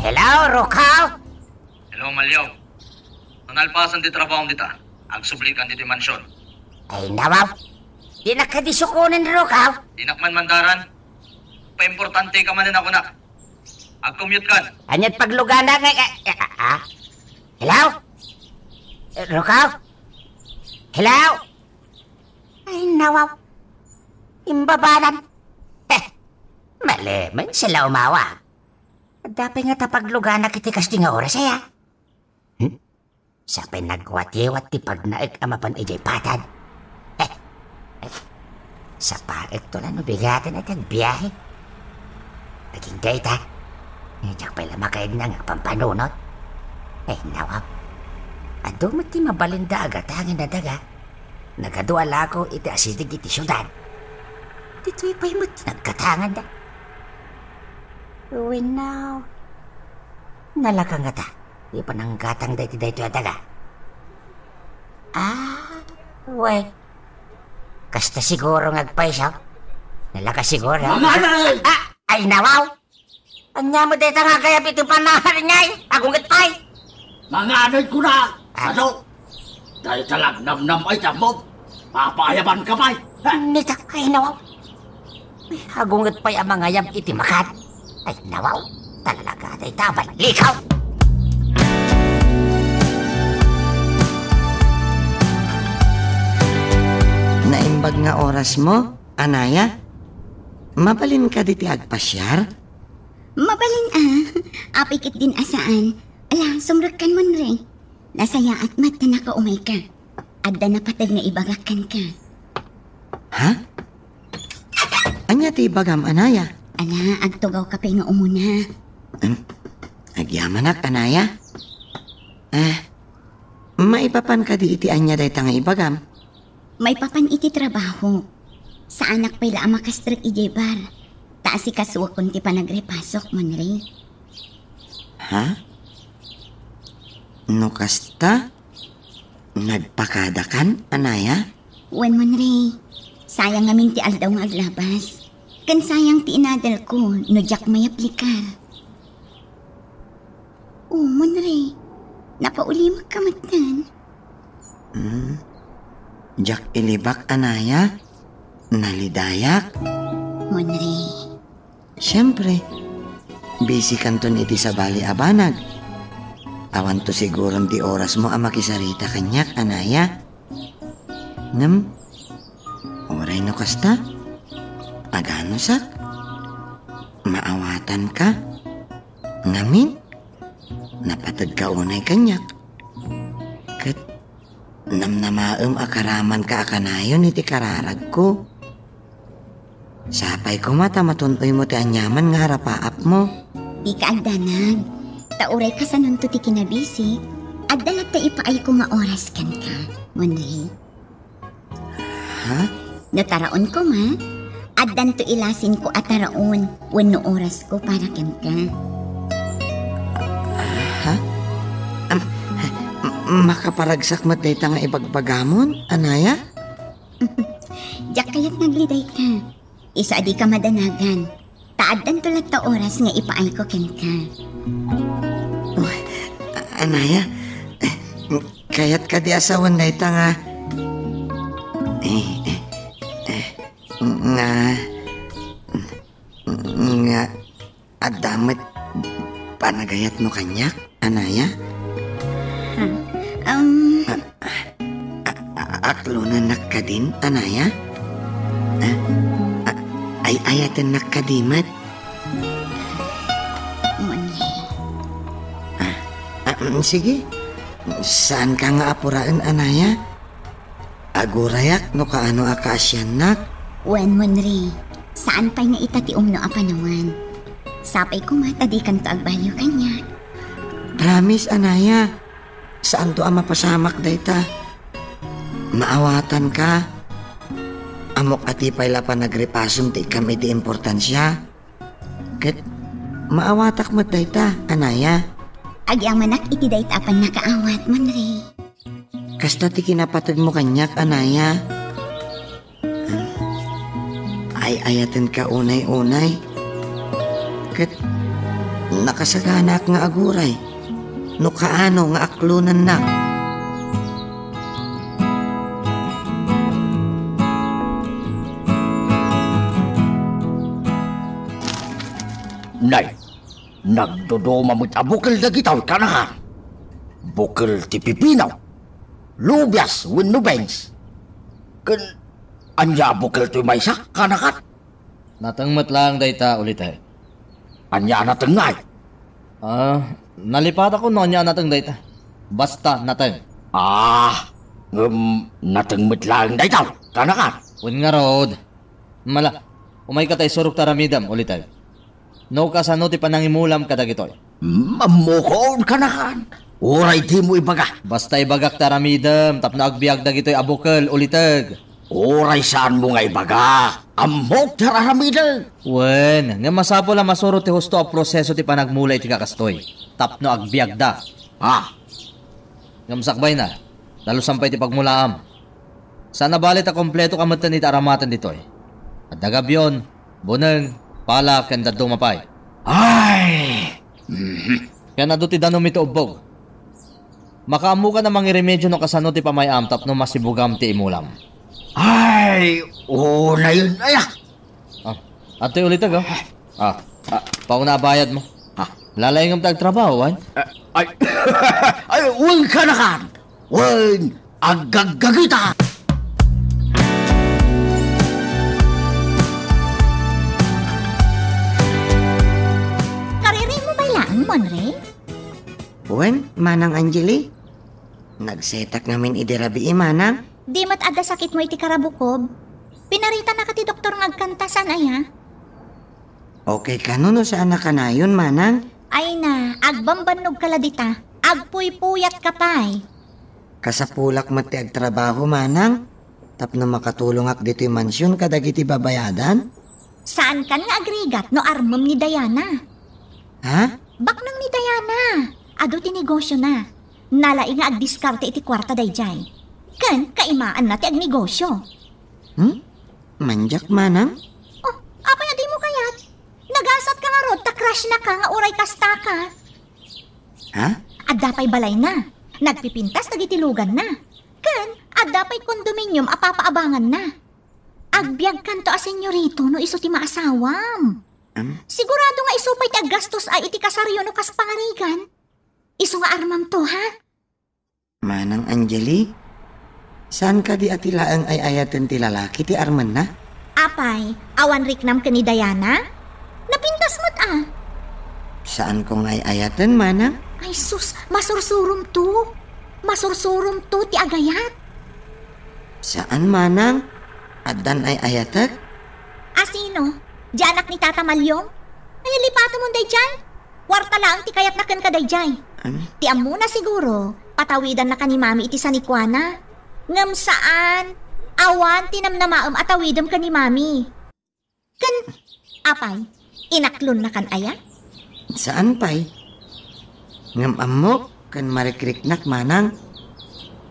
Hello, Rukaw? Hello, Maliaw. No nalpasen ti trabahom dita, agsublikan ditoy mansion. Ay, nawaw. Dinak kadi sukonen, Rukaw. Dinak man mandaran. Paimportanteka manen a kunak. Agcommute kan. Ania't paglugana nga, ah, ah, ah. Hello? Rukaw? Hello? Ay, nawaw. Imbabanan. Heh, mali man sila umawag. Adda pay ngata pagluganak iti kasdi nga oras, aya? Hmm? Sapay nagwatiwat ti pagnaek a mapan idiay patad. Eh, eh, sapaekto la no bigaten a ti agbiahe. Agingga ita, diak pay la makaidna nga agpampanunot. Eh, nawaw. Adu met ti mabalinda a gatangen a daga. Nagadu a lako iti asideg iti siudad. Ditoy pay met ti naggatanganda. Wenno, nalaka ngata ti pananggatangda iti daytoy a daga? Ah, wen. Kasta siguro nga agpayso. Nalaka siguro. Manganay! Ah, ay, nawaw! Ania met dayta nga agayab iti panangarinay? Agunget pay! Manganay kuna! Ah. Sano? Dayta la agnamnam ay tammo. Papaayabanka pay! Ha? Nita, ay, nawaw. Ay, agunget pay a mangayab iti makan. Ay, nawaw. Talaga, dayta a ballikaw. Naimbag nga orasmo, Anaya? Mabalin kadi ti agpasiar? Mabalin a. Apay ketdin a saan. Ala, sumrekkan, Monre. Nasayaat met ta nakaumayka. Adda napateg nga ibagak kenka. Ha? Ania ti ibagam, Anaya? Ala, agtugawka pay nga umuna. Em, agyamanak, Anaya. Eh, maipapan kadi iti ania dayta nga ibagam? Maipapan iti trabaho. Saanak pay la a makastrek idiay bar, ta asikasuakon ti panagrepasok, Monre. Ha? No kasta, nagpakadakan, Anaya? Wen, Monre. Sayang ngamin ti aldaw nga aglabas. Ken sayang ti inadalko no diak mayaplikar. O, Monre, napaulimek ka metten. Hmm. Diak ilibak, Anaya. Nalidayak. Monre. Siempre, busy kanton iti sabali a banag. Awanto siguron ti orasmo a makisarita kaniak, Anaya. Ngem, uray no kasta, aganusak, maawatanka. Ngamin, napategka unay kaniak. Ket namnamaem a karamanka a kanayon iti kararagko. Sapay koma ta matun-oymo ti aniaman nga arapaapmo. Dika agdanag, ta uray kasanonto ti kinabisi, adda latta ipaayko nga oras kenka, Monre. Ha? No taraon koma, addanto ilasinko a taraon wenno orasko para kenka. Ha? Am, m-, makaparagsak met dayta nga ibagbagamon, Anaya? Diak kayat nga aglidayka. Isu a dika madanagan. Ta addanto latta oras nga ipaayko kenka. Uy, Anaya, kayat kadi a sawen dayta nga Eh, eh, eh, nga, nga, adda met panagayatmo kaniak, Anaya? Hmm. Um, A-, a-, aklonennak kadin, Anaya? A-, a-, ay-ayatennak kadi met? Monye. Ah, ah, mm, sige. Saanka nga apuraen, Anaya? Agurayak no kaano a kaasiannak. Wen, Monre, saan pay nga ita ti umno a panawen. Sapay koma ta dikanto agbaliw kaniak. Promise, Anaya. Saanto a mapasamak dayta. Maawatanka. Ammok a ti pay la panagripasom ti ikkam iti importansia. Ket maawatak met dayta, Anaya. Agyamanak iti dayta a pannakaawat, Monre. Kasta ti kinapategmo kaniak, Anaya. Ay-ayatenka unay-unay. Ket nakasaganaak nga aguray no kaano nga aklonennak. Nay, nagduduma met a bukel dagitoy, kanakan. Bukel ti pipino, lubias wenno beans. Ken ania a bukel toy maysa, kanakan? Nateng met laeng dayta, uliteg. Ania a nateng ngay? Ah, nalipatakon no ania a nateng dayta. Basta nateng. Ah, ngem nateng met laeng dayta, kanakan? Wen ngarud. Mala, umayka ta isurok ta aramidem, uliteg. No kasano ti panangimulam kadagitoy? Mm, ammokon, kanakan. Uray dimo ibaga. Basta ibagak ta aramidem tapno agbiag dagitoy a bukel, uliteg. Uray saanmo nga ibaga. Ammok ti aramidek. Wen, ngem masapul a masuro ti husto a proseso ti panagmula iti kakastoy tapno agbiagda. Ah. Ngem sakbayna, dalusan pay ti pagmulaam. Saan a bali ta kompleto ka metten iti aramaten ditoy. Adda gabion, buneng, pala, ken dadduma pay. Ay! Mhm. Ken adu ti danum iti ubbog. Makaammokan a mangiremedio no kasano ti pamay-am tapno masibugam ti imulam. Ay, unayen aya. Ah, adtoy uliteg, oh. Ah, ah, pauna a bayadmo. Ah. Lalaingem ta agtrabaho, wen? Ah, ay, ay, wen, kanakan. Wen, aggaggagita. Karirimmo pay laeng, Monre? Wen, Manang Angeli. Nagsetak ngamin idi rabii, Manang. Di met adda sakitmo iti karabukob? Pinaritanaka ti doktor nga agkanta, saan aya? Okay kano no saan a kanayon, Manang? Ay na, agbambannogka la dita. Agpuypuyatka pay. Kasapulak met ti agtrabaho, Manang, tapno makatulongak ditoy mansion kadagiti babayadan. Saankan nga agrigat no armem ni Diana. Ha? Baknang ni Diana. Adu ti negosiona. Nalaing nga agdiskarte iti kuarta daydiay. Ken kaimaanna ti agnegosio. Hmm? Mandiak, Manang? Oh, apay a dimo kayat? Nagasatka ngarud ta crush-naka nga uray kastaka. Ha? Adda pay balayna. Nagpipintas dagiti luganna. Ken adda pay condominium a papaabanganna. Agbiagkanto a senyorito no isu ti maasawam. Am? Sigurado nga isu pay ti aggastos a iti kasaryo no kas pangarigan. Isu nga armamto, ha? Manang Angeli, saan kadi a ti laeng ay-ayaten ti lalaki ti armenna? Apay, awan riknam ken ni Diana? Napintas met a. Saanko nga ay-ayaten, Manang. Ay sus, masursuromto. Masursuromto ti agayat. Saan, Manang. Addan ay-ayatek? A sino? Di anak ni Tata Malyong? Ay, lipatemon daydiay. Kuarta laeng ti kayatna kenka daydiay. Ano? Ti ammona siguro, patawidannaka ni Mami iti sanikuana. Ngem saan, awan ti namnamaem a tawidem ken ni Mami. Ken, apay, inaklonnakan aya? Saan pay. Ngem ammok ken marikriknak, Manang.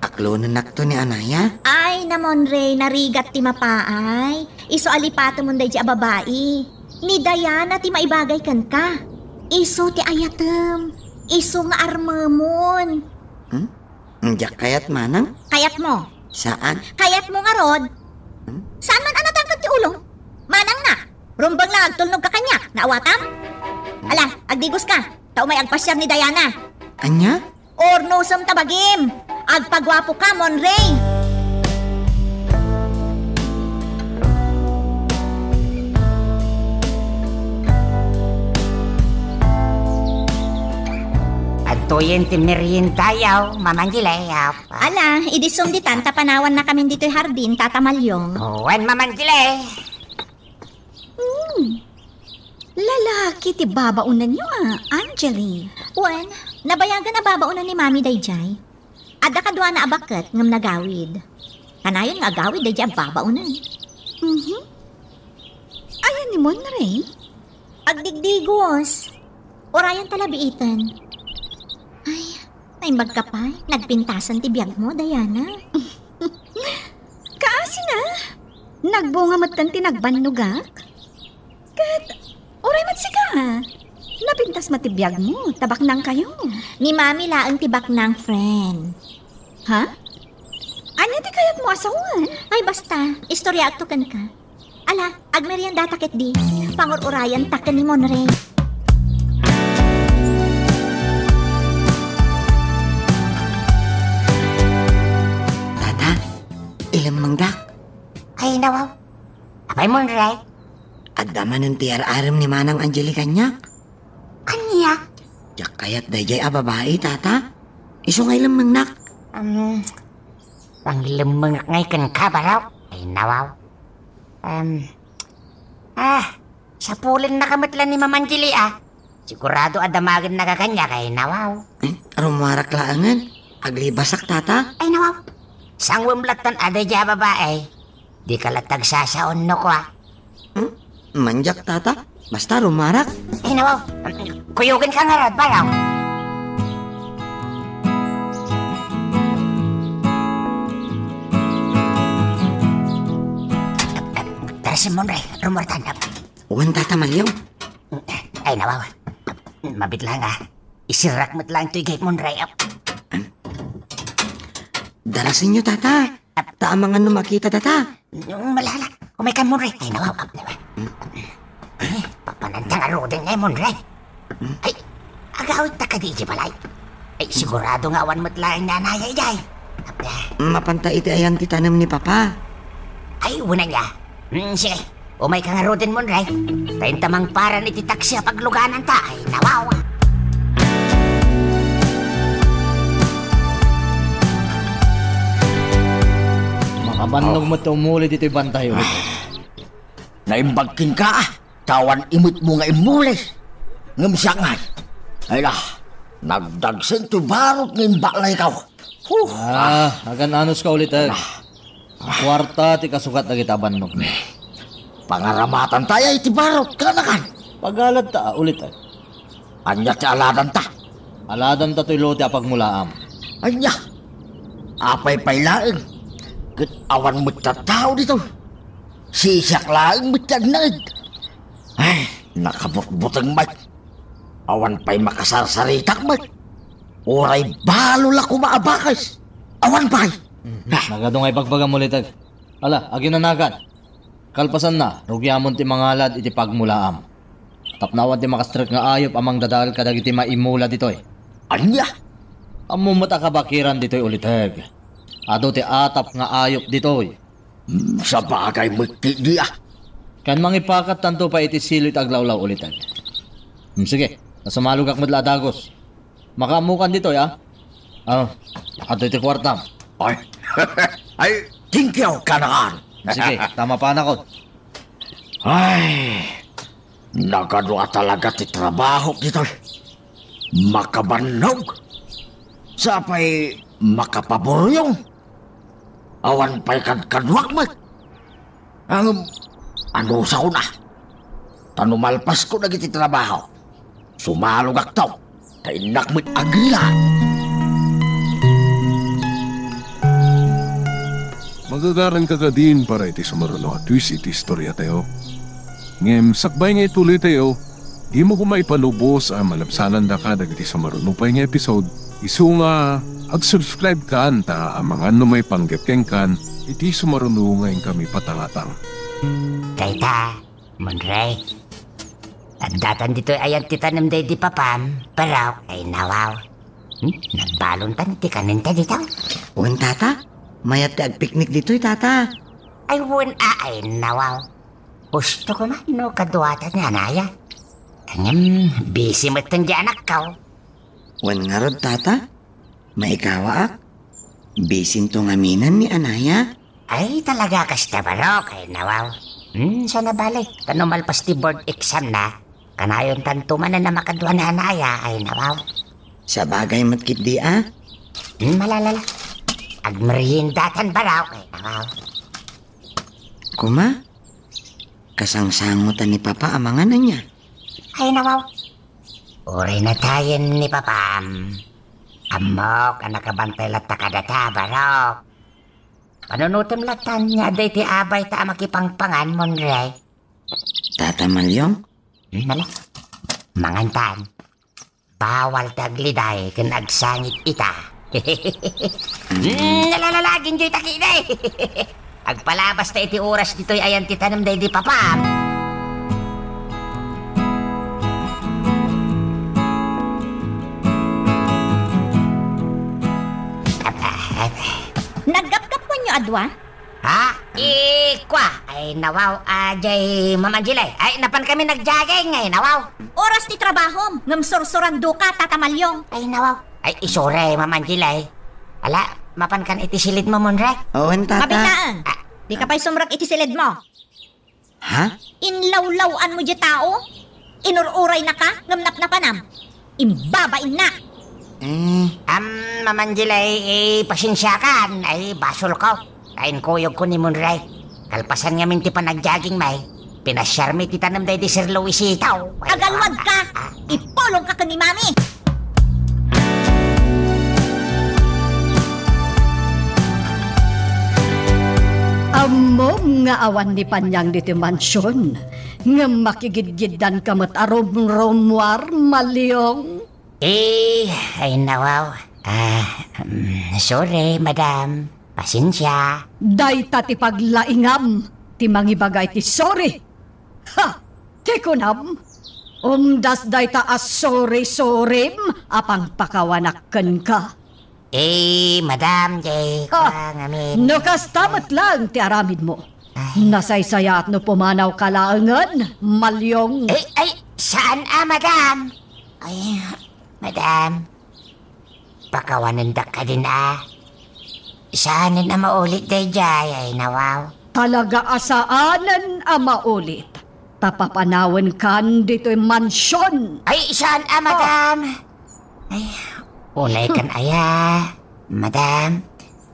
Aklonennakto ni Anaya. Ay, Namonre, narigat ti mapaay. Isu a lipatemon daydi a babai. Ni Diana ti maibagay kenka. Isu ti ayatem. Isu nga armemon. Hmm? Diak kayat, Manang. Kayatmo? Saan? Kayatmo ngarud? Saan man a natangkad ti ulom? Manang na, rumbeng la agtulnog ka kaniak, naawatam? Ala, agdigos ka, ta umay agpasiar ni Diana. Ania? Urnosem ta bagim! Agpaguapo ka, Monray! Adtoyen ti meriendayo, Mama Angeli, ah. Ala, idi sumditan ta panawannakamin ditoy hardin, Tata Malyong. Oh, wen, Mama Angeli. Hmm. Lalaki ti babaonanyo, a, Angeli. Wen, nabayagan a babaonan ni Mami daydiay. Adda kaduana a baket ngem nagawid. Kanayon nga agawid daydiay a babaonan. Mhm. Ayan ni Monray? Agdigdigos. Urayan ta la biiten. Ay, naimbag ka pay. Nagpintasan ti biagmo, Diana. Kaasina, nagbunga metten ti nagbannogak. Ket, uray met sika, a. Napintas met ti biagmo, ta baknangkayo. Ni Mami laeng ti baknang, friend. Ha? Ania ti kayatmo a sawen? Ay, basta, istoryaakto kenka. Ala, agmeriendata ketdi. Pangur-urayanta ken ni Monray. Tata, ilemmengdak. Ay, nawaw. Apay, Monray? Adda manen ti ar-arem ni Manang Angeli kaniak. Ania? Diak kayat daydiay a babai, Tata. Isu nga ilemmengnak. Um, panglemmengak ngay kenka, baro? Ay, nawaw. Um, ah, sapulennaka met la ni Mama Angeli, a. Sigurado a damagennaka kaniak, ay, nawaw. Eh, rummuarak laengen. Aglibasak, Tata. Ay, nawaw. Sanguem lattan a daydiay a babai. Dika latta agsasaon no kua. Hmm? Mandiak, Tata. Basta rummuarak. Ay, nawaw. Kuyogenka ngarud, baro. Tara, Monray. Rummuartan. Wen, Tata Malyong. Ay, nawaw. Mabit lang, a. Isirrak met lang toy gayam, Monray. Darasenyo, Tata. Ta amangan no makita data. Malala, umaykan, Monray. Ay, nawaw. Eh, papananta ngaruden ngay, Monray. Ay, agawidta kadi iti balay. Ay, sigurado nga awan met laeng nanaya idiay. Apay. Mapanta iti ayan ti tanem ni Papa. Ay, wen aya. Hmm, sige. Umayka ngaruden, Monray. Ta inta mangparan iti taksi a paglugananta. Ay, nawaw. Makabannog met ti umuli ditoy bantay, ulit. Naimbag kenka, a. Ta awan imetmo nga immuli. Ngem siak ngay. Ay la, nagdagsen ti barot nga imbalaykaw. Huh. Ah, agan-anos ka, ulit, eh. Ah. Kuarta ti kasukat dagiti abannok. Pangaramatanta aya iti barot, kanakan. Pagaladta, a, ulit, eh. Ania ti aladanta? Aladanta toy lote a pagmulaam. Ania? Apay pay laeng? Ket awan met tattao ditoy. Sisiak laeng met ti agnaed. Ay, nakabutbuteng met. Awan pay makasarsaritak met. Uray balo la koma a bakes. Awan pay. Mhm. Ah. Nagadu nga ibagbagam, ulit, eh. Ala, aginanakan. Kalpasanna, rugiamon ti mangalad iti pagmulaam. Tapno awan ti makastrek nga ayup a mangdadael kadagiti maimula ditoy. Ania? Ammom met a kabakiran ditoy, ulit, eh. Adu ti atap nga ayup ditoy. Hmm, sabagay met ti dia. Ken mangipakattanto pay iti silo iti aglawlaw, ulit, eh. Hmm, sige, ta sumalogak met la a dagus. Makaammokan ditoy, a. Ah, adtoy ti kuartam. Ay. Ay, thank you, kanakan. Sige, ta mapanakon. Ay, nagadu a talaga ti trabahok ditoy. Makabannog. Sapay makapaburyong. Awan pay kadkaduak met. Ngem, anusakon a. Ta no malpasko dagiti trabaho, sumalogakto, ta innak met agrila. Magagaranka kadin para iti sumaruno a twist iti istoriatayo. Ngem sakbay nga ituloytayo, dimo koma ipalubos a malabsanandaka dagiti sumaruno pay nga episode. Isu nga, ag-subscribe kan ta amangan no maipanggep kenkan iti sumarunongankami patangatang. Dayta, Monrey. Addatan ditoy ayan ti tanem daydi papam, barok, ay nawaw. Hmm? Nagbalontan ti kanenta dito. Wen, tata? Mayat ti agpiknik ditoy, tata. Ay, wen, a, ay nawaw. Husto koma no kaduatan ni Anaya. Ngem, busy metten di anakko. Wen ngarud, tata? Maikawaak? Bisinto ngaminen ni Anaya? Ay, talaga kasta, barok, ay nawaw. Hmm, sana bale, ta no malpas ti board exam na, kanayontanto manen a makadua ni Anaya, ay nawaw. Sabagay met ketdi a. Hmm, malala. Agmeriendatan, barok, ay nawaw. Kuma? Kasangsangotan ni Papa a mangan ania? Ay, nawaw. Uray natayen ni Papam. Ammok a nakabantay latta kadata, barok. Panunotem latta ania daytoy abayta a makipangpangan, Monrey. Tata Malyong? Hmm, ala. Mangantan. Bawal ti agliday ken agsangit ita. Hmm, nalalalagin joy takidi. Agpalabas ta iti oras ditoy ayan ti tanem daydi papam. Naggapgappuenyo a dua? Ha? Ikua, ay nawaw, a, jay Ma'am Angela. Ay, napankami nag-jogging, ay nawaw. Oras ti trabahom, ngem sursurandoka, Tata Malyong. Ay nawaw. Ay, isore, Ma'am Angela. Ala, mapankan iti silidmo, Monrey? Wen, tata. Mabitaen. Ah. Dika pay sumrek iti silidmo. Ha? Inlawlaw-anmo diay tao? Inur-uraynaka ngem napnapanam? Imbabainnak! Eh. Am, Ma'am Angela, eh, pasensiakan. Ay, basolko. Ta inkuyogko ni Monrey. Kalpasan ngamin ti panag-joggingmi, pinasiarmi ti tanem daydi Sir Luisito. Ay, agalwadka! Ah, ah. Ipulongka ken ni Mami! Ammom nga awan ni Panyang ditoy mansion, ngem makigidgiddanka met a rumrumuar, Malyong. Eh, ay nawaw. Ah, mm, sorry, madam. Pasensia. Dayta ti paglaingam ti mangibaga iti sorry. Ha! Ti kunam, umdas dayta a sorry-sorryem a pangpakawanak kenka. Eh, madam, jay, ah, kua ngamin. No kasta met laeng ti aramidmo. Ay. Nasaysayaat no pumanawka laengen, Malyong. Ay, ay, saan a, madam? Ay, madam. Pakawanendak kadin a. Saanen a maulit dayjay, ay nawaw. Talaga a saanen a maulit. Ta papanawenkan ditoy mansion. Ay, saan a, madam? Ay, unaykan aya, madam.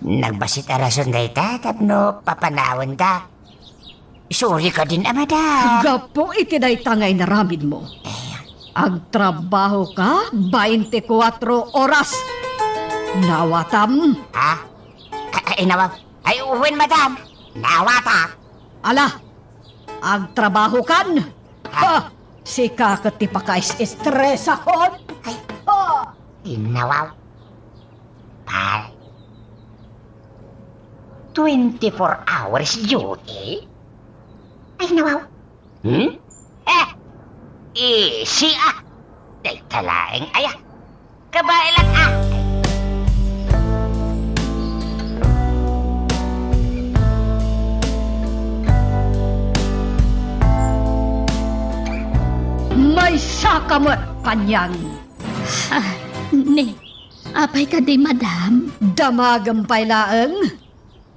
Nagbassit a rason dayta tapno papanawenta. Sorry kadin a, madam. Gapu iti dayta nga inaramidmo, eh, agtrabahoka bainti kuatro oras. Nawatam? Ha? Ay, ay, nawa-, ay, wen, madam. Nawata. Ala, agtrabahokan. Ha? Ha? Sika ket ti pakais-estresakon. Ay. Ha? Inawaw. Pare. Twenty-four hours duty? Ay, nawaw. Hmm? Eh, easy, ah. Dayta laeng aya. Kabaelan, ah. Maysa ka met, Panyang. Ah, ni, apay kadi, madam? Damagem pay laeng.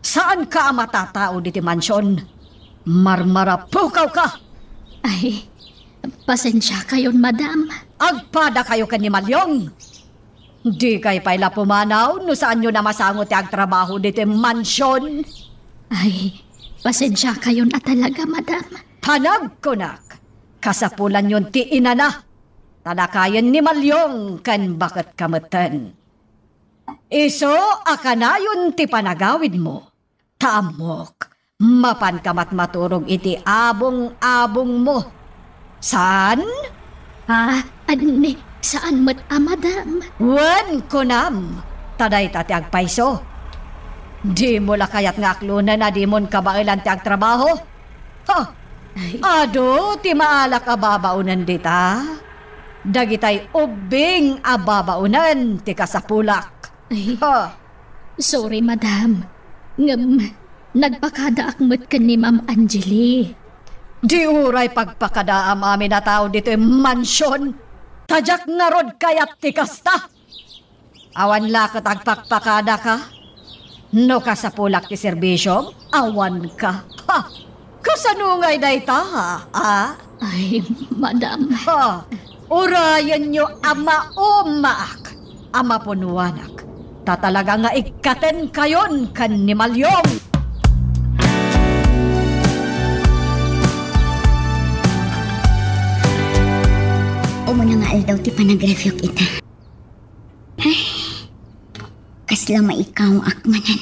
Saanka a matatao diti mansion. Marmarapukawka! Ay, pasensiakayon, madam. Agpadakayo ken ni Malyong. Dikay pay la pumanaw no saanyo a masango ti agtrabaho diti mansion. Ay, pasensiakayon a talaga, madam. Panagkunak, kasapulanyon ti inana. Ta dakayen ni Malyong ken baketka metten. Isu a kanayon ti panagawidmo, ta ammok, mapanka met maturog iti abong-abongmo. Saan? Ah, ni, saan met a, madam? Wen, kunam, ta dayta ti agpayso. Dimo la kayat nga aklonen a dimon kabaelan ti agtrabaho? Ha? Ay. Adu ti maalak a babaonen dita? Dagitay ubbing a babaonen ti kasapulak. Ay. Ha? Sorry, madam. Ngem, nagpakadaak met ken ni Ma'am Angeli. Di uray pagpakadaam amin a tao ditoy mansion. Ta diak ngarud kayat ti kasta. Awan la ket agpakpakadaka? No kasapulak ti serbisiom, awanka. Ha! Kasano ngay dayta, a? Ay, madam. Ha! Urayenyo a maummaak, a mapunnuanak. Ta talaga nga ikkatenkayon ken ni Malyong. Umuna nga aldaw ti panagreview ita. Ay, kasla maikawak manen.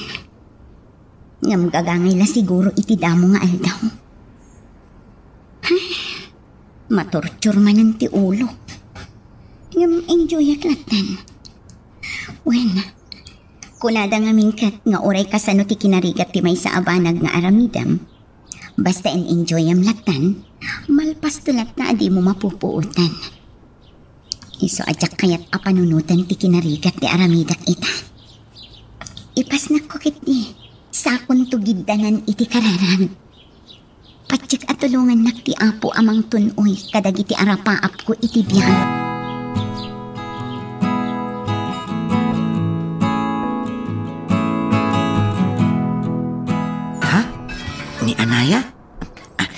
Ngem gagangay la siguro iti damo nga aldaw. Ay, matorture manen ti ulo. Ngem enjoyak lattan. Wen, kunada ngamin ket nga uray kasano ti kinarigat ti maysa a banag nga aramidem, basta en-enjoyam lattan, malpasto latta a dimo mapupuotan. Isu a diak kayat a panunoten ti kinarigat ti aramidek ita. Ipasnekko ketdi, sakonto giddanan iti kararag. Patiek a tulongannak ti Apo a mangtun-oy kadagiti arapaapko iti biag. Ha? Ni Anaya? Ah,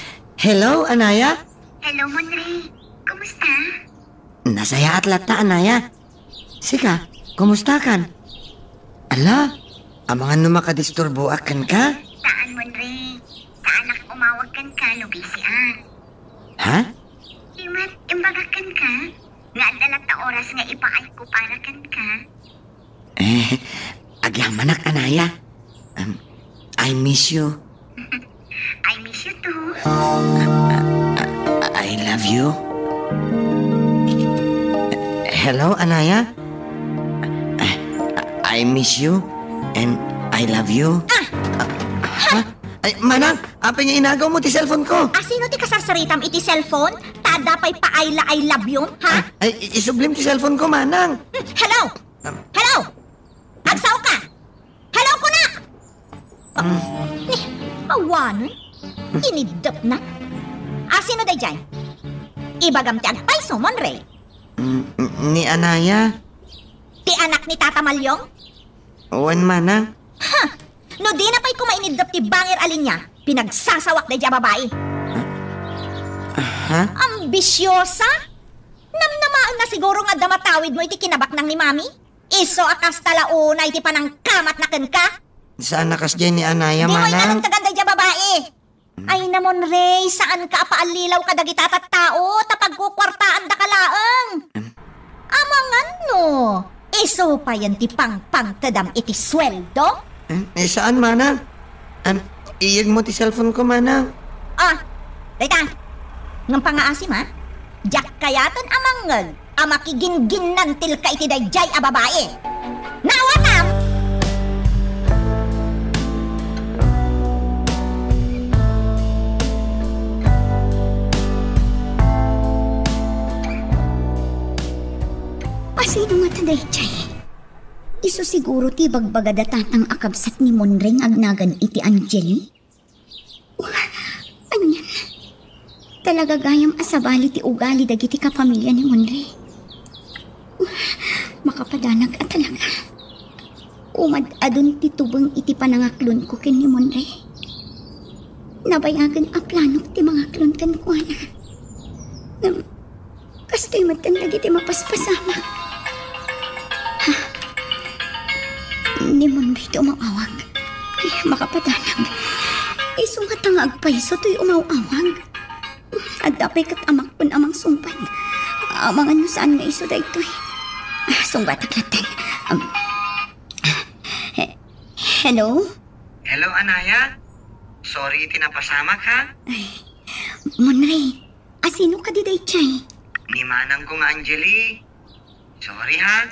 hello, Anaya? Hello, Monre. Kumusta? Nasayaat latta, Anaya. Sika, kumustakan? Ala, amangan no makadisturboak kenka? Saan, Monre. Saanak umawag kenka no busyak. Ha? Imat, imbagak kenka nga adda latta oras nga ipaayko para kenka. Eh, agyamanak, Anaya. Um, I miss you. I miss you too. I love you. Hello, Anaya? I miss you and I love you. Ah! Ha? Ay, manang, apay nga inagaw mo ti cellphone ko? A, sino ti kasarsaritam iti cellphone? Ta adda pay pa-I la-, I love you, ha? Ah, ay, i-, isublim ti cellphone ko, manang. Hmm, hello? Um, Hello? Agsaoka? Hello, kunak! Ah, ni, awanen? Iniddepna? A, sino daydiay? Ibagam ti agpayso, Monre. Mm, ni Anaya. Ti anak ni Tata Malyong? Wen, manang. Ha! No dina pay koma iniddep ti bangir a linia, pinagsasawak daydiay a babai. Ha? Ambisyosa? Namnamaenna siguro nga adda matawidmo iti kinabaknang ni Mami? Isu a kasta la unay ti panangkamatna kenka? Saan a kasdiay ni Anaya, manang. Dimo inalagtagan daydiay a babai. Ay, Monre, saanka a paallilaw kadagita a tattao, ta pagkukuartaandaka laeng. Em. Amangan no, isu payen ti pangpangtedam iti sueldo? Em, eh, saan, manang? Em, iyegmo ti cellphone ko, manang. Ah, dayta. Ngem pangngaasim, a? Diak kayaten a mangngeg a makiginginnantilka iti daydiay a babai. Naawatam! Asino ngata daydiay? Isu siguro ti ibagbaga da tatang a kabsat ni Monre nga agnagan iti Angeli? Anian? Talaga gayam a sabali ti ugali dagiti kapamilya ni Monre. Makapadanag a talaga. Umad-adun ti tubeng iti panangaklonko ken ni Monre. Nabayagen a planok ti mangaklon kenkuana. Ngem, kastoy met ken dagiti mapaspasamak. Ha? Ni Monre ti umawawag. Ay, makapadanag. Isu ngata nga agpayso toy umawawag. Adda pay ket amakkon a mangsungbat. Amangan no saan nga isu daytoy. Ah, sungbatak latta. Um, he-, hello? Hello, Anaya. Sorry iti napasamak, ha? Ay, Monre, asino kadi daydiay? Ni manangko nga Angeli. Sorry, ha?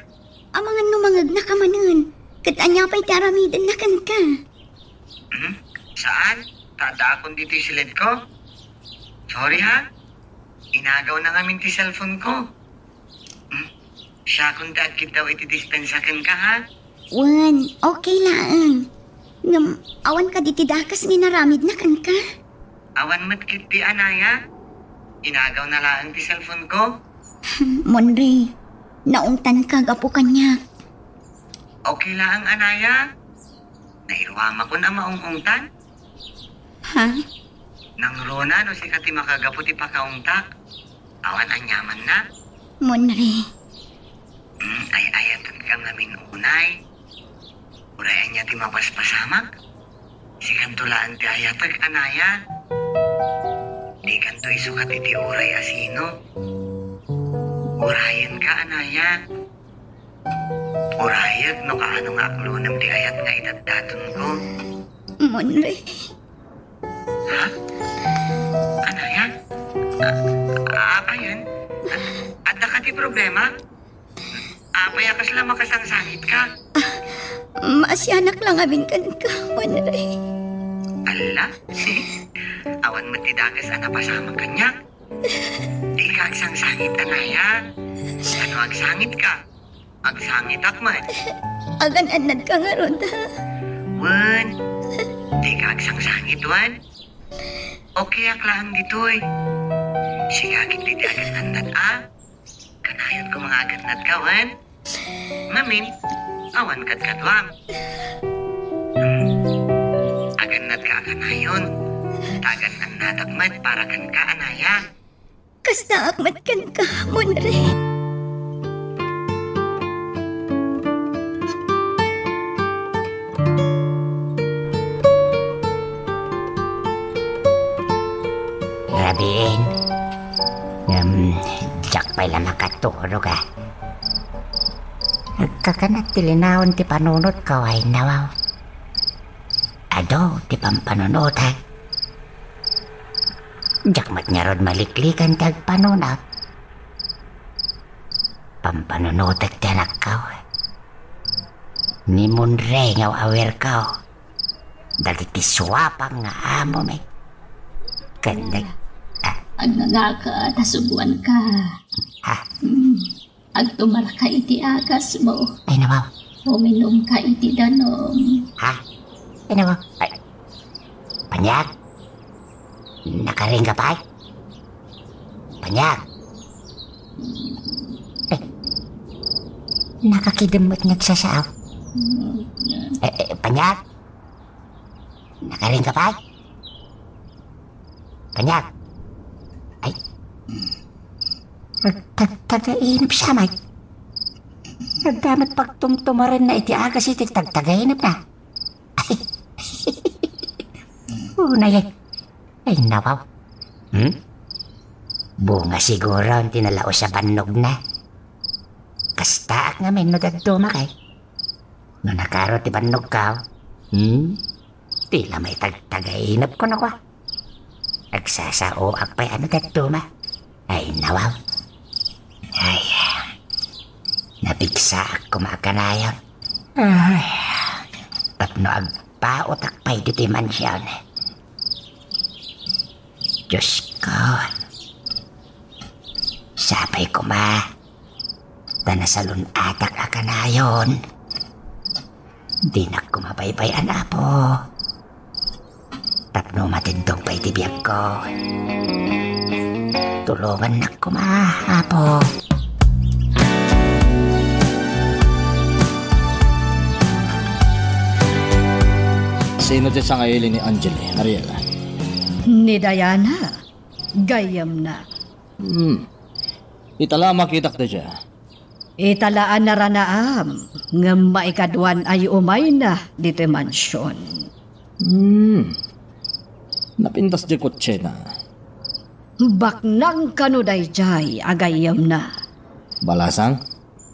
Amangan no mangegnaka manen. Ket ania pay ti aramidenna kenka? Hmm? Saan? Ta addaakon ditoy siledko? Sorry, ha? Inagawna ngamin ti cellphone-ko. Hmm? Siakon ti agkiddaw iti dispensa kenka, ha? Wen, okay laeng. Ngem, awan kadi ti dakes nga inaramidna kenka? Awan met ketdi, Anaya. Inagawna laeng ti cellphone-ko. Monre, naungtanka gapu kaniak. Okay laeng, Anaya. Nairuamakon a maung-ungtan. Ha? Nangruna no sika ti makagapu ti pakaungtak. Awan aniamanna. Monre. Hmm, ay-ayatetka ngamin unay. Uray ania ti mapaspasamak? Sikanto laeng ti ayatek, Anaya. Dikanto isukat iti uray a sino. Urayenka, Anaya. Urayek no kaano nga aklonem ti ayat nga idaddatonko. Monre. Ha? Anaya? A-, apayen? A-, adda kadi problema? Apay a kasla makasangsangitka? Maasianak la ngamin kenka, Monre. Alla? Awan met ti dakes a napasamak kaniak? Dika agsangsangit, Anaya. Ano agsangitka? Agsangitak met. Agan-annadka ngarud, ha? Wen, dika agsangsangit, wen? Okay ak laeng ditoy. Sika ketdi ti agan-annad, a? Kanayon koma nga agannadka, wen? Ngamin, awan kadkaduam. Hmm. Agannadka a kanayon. Ta agan-annadak met para kenka, Anaya. Kastaak met kenka, Monre. Rabiin. Ngem, diak pay la makaturog, a. Agkakanak ti linaon ti panunotko, ay nawaw. Adu ti pampanunotak. Diak met ngarud maliklikan ti agpanunot. Pampanunotek ti anakko. Ni Monre nga awerko. Dagiti suapang nga amomi. Ken nag-, a. Agngangaka ta suboanka. Ha? Mm. Agtumarka iti agasmo. Ay, nawaw. Uminumka iti danum. Ha? Ay, nawaw. Ay. Paniag? Nakaringga pay? Paniag? Eh, nakakidem met nga agsasao. Eh, eh, Paniag? Nakaringga pay? Paniag? Ay. Nagtagtagainep siya, Mike. Nagdamag pagtumtumarenna iti agas iti tagtagainepna. Unay, ay, ay, nawaw. Hmm? Bunga siguro ti nalaos a bannogna. Kastaak ngamin no dadduma kay. No nakaro ti bannogko, hmm? Ti la maitagtagainep ko, no, kua. Agsasaoak pay a no dadduma. Ay, nawaw. Ay, napigsaak koma a kanayon. Ay, tapno agpaotak pay ditoy mansion. Diyos ko. Sapay koma. Ta nasalun-atak a kanayon. Dinak koma baybay-an, Apo. Tapno matiddong pay ti biagko. Tulongannak koma, Apo. Sino ti sangaili ni Angeli, Ariel? Ni Diana, gayyemna. Hmm. Ita la a makitak daydiay. Ita la a naranaam, ngem maikaduan a yuumayna ditoy mansion. Hmm. Napintas ti kotsena. Baknang kano daydiay a gayyemna. Balasang?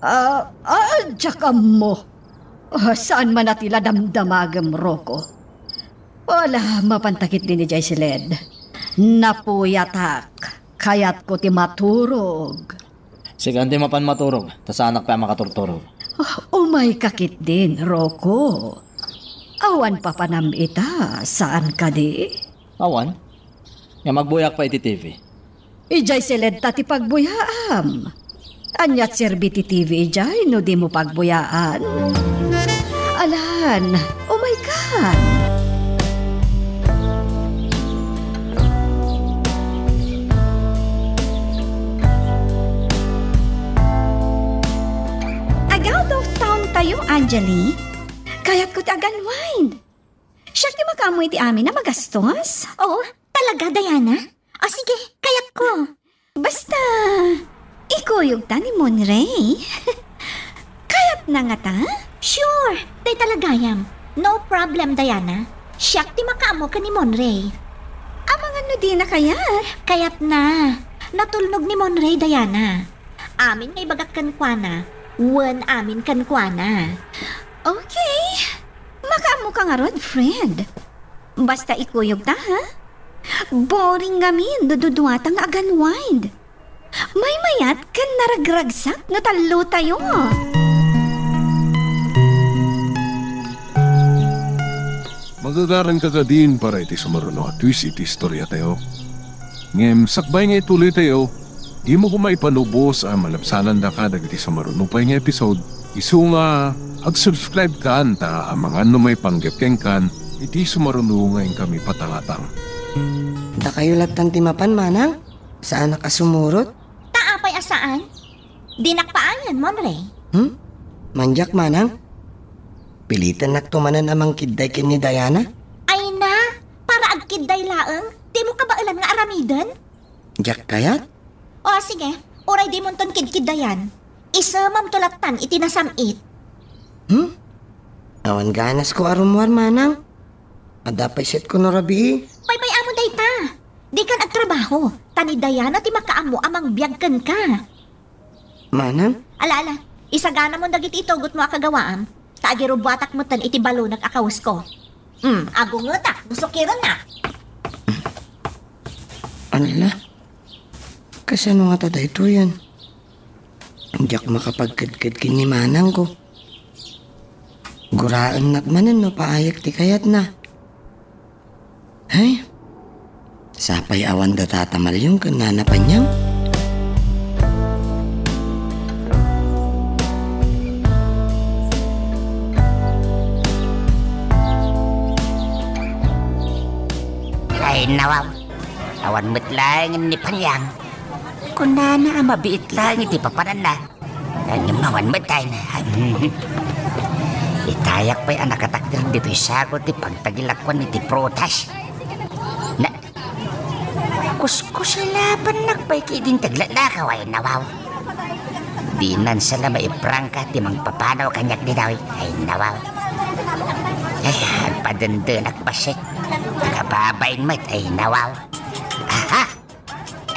Ah, ah, diak ammo. Ah, saan man a ti la damdamagem, Rocco. Wala, mapanta ketdi ni Jay Siled. Napuyatak. Kayatko ti maturog. Sika ti mapan maturog, ta saanak pay a makaturturog. Umayka ketdin, Rocco. Awan papanam ita, saan kadi? Awan. Ngem agbuyaak pay iti T V. Idiay siled ta ti pagbuyaam. Ania ti serbi ti T V idiay no dimo pagbuyaan? Alan, umaykan. Ag-out of town tayo, Angeli. Kayatko ti ag-unwind. Siak ti makaammo iti amin a magastos. Oo, talaga, Diana? O sige, kayatko. Basta, ikuyogta ni Monray. Kayatna ngata? Sure, dayta la gayam. No problem, Diana. Siak ti makaammo ken ni Monray. Amangan no dina kayat? Kayatna. Natulnog ni Monray, Diana. Amin nga ibagak kenkuana, wen amin kenkuana. Okay. Makaammoka ngarud, friend. Basta ikuyogta, ha? Boring ngamin no duduata nga ag-unwind. Maymayat ken naragragsak no tallotayo. Magagaranka kadin para iti sumaruno a twist iti istoriatayo. Ngem sakbay nga ituloytayo, dimo koma ipanubos a malabsanandaka dagiti sumaruno pay nga episode. Isu nga, ag-subscribe kan ta amangan no maipanggep kenkan iti sumaruno nga inkami patangatang. Dakayo lattan ti mapan, manang? Saanak a sumurot? Ta apay a saan? Dinak paayen, Monray. Hmm? Mandiak, manang? Pilitennakto manen a mangkidday ken ni Diana? Ay na, para agkidday laeng, dimo kabaelan nga aramiden? Diak kayat? O, sige, uray dimonton kidkiddayan. Isemamto lattan iti nasam-it. Hmm? Awan ganasko a rummuar, manang. Adda pay setko no rabii. Baybay-am dayta. Dikan agtrabaho, ta ni Diana ti makaammo a mangbiag kenka. Manang? Ala, ala, isaganamon dagiti itugotmo a kagawaam, ta agirubbuatak metten iti balonek a kawesko. Hmm, agungetak, no sukirennak. Ala, kasano ngata daytoyen? Diak makapagkedked ken ni manangko. Guraennak manen no paayek ti kayatna. Hay, sapay awan da Tata Malyong ken Nana Panyang. Ay, nawaw. Awan met laeng ni Panyang. Kunana a mabiit laeng iti papananna. Ngem awan met ay na. Itayak pay a nakatakder ditoy sako ti pagtagilakuan iti prutas. Na, kuskusi labannak pay ket idin ti aglaklakaw ay nawaw. Dinan sala maiprangka ti mangpapanaw kaniak ditoy ay nawaw. Ay, agpadendenak bassit. Agababain met ay nawaw. Aha!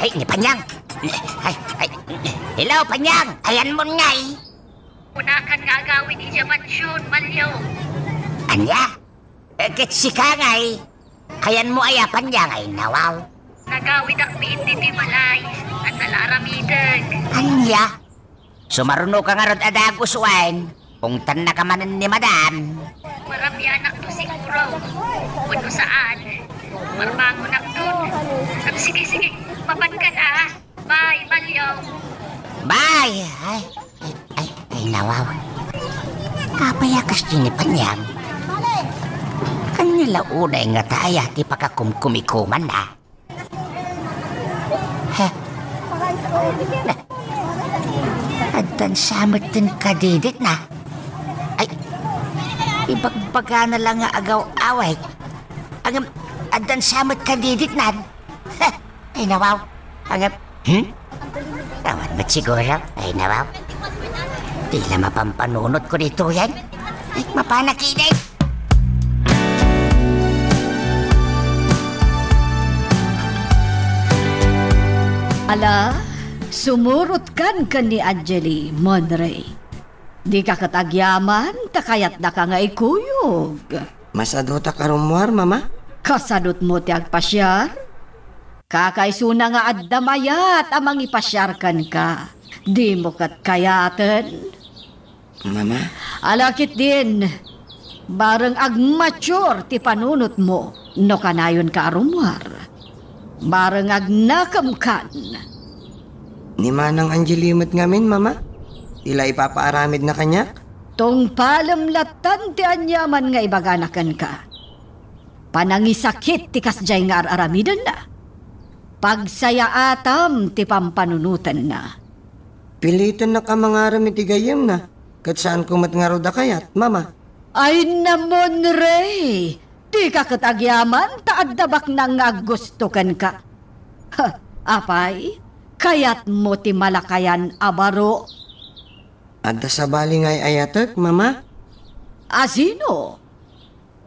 Ay, ni Panyang! Ay, ay, hello, Panyang! Ayanmon ngay! Kunakan nga agawid idiay mansion, Malyong. Ania? Eh, ket sika ngay? Ayanmo aya, Panyang, ay nawaw? Nagawidak biit ditoy balay, adda la aramidek. Ania? Sumarunoka ngarud a dagus wen? Ungtannaka manen ni Madam. Maramianakto siguro. Wenno saan, marbangonakton. Am, sige, sige. Mapankan, a. Bye, Malyong. Bye! Ay, ay, ay, ay, nawaw. Apay a kas ti ni Panyang? Ania la unay ngata aya ti pakakumkumikumanna? Ha? Na, addan sa met ti kadiditna. Ay, ibagbagana la nga agaw-away. Ngem, addan sa met kadiditnan. Ha? Ay, nawaw. Ngem, hmm? Awan met siguro. Ay, nawaw. Di la mapampanunotko ditoyen. Ay, mapanak idi. Ala, sumurotkan ken ni Angeli, Monray. Dika ket agyaman, ta kayatdaka nga ikuyog. Masadutak a rummuar, Mama? Kasadutmo ti agpasiar? Kakaisuna nga adda mayat a mangipasiar kenka. Dimo ket kayaten? Mama? Ala ketdin, bareng agmature ti panunotmo no kanayonka a rummuar. Bareng agnakemkan. Ni Manang Angeli met ngamin, Mama? Ti la ipapaaramidna kaniak? Tungpalem lattan ti aniaman nga ibagana kenka. Panangisakit ti kasdiay nga ar-aramidenna. Pagsayaatam ti pampanunotenna. Pilitennak a mangarem iti gayyemna, ket saanko met ngarud a kayat, Mama. Ay, Monrey! Dika ket agyaman ta adda baknang nga aggusto kenka. Ha, apay, kayatmo ti malakayan a baro? Adda sabali nga ay-ayatek, Mama? A sino?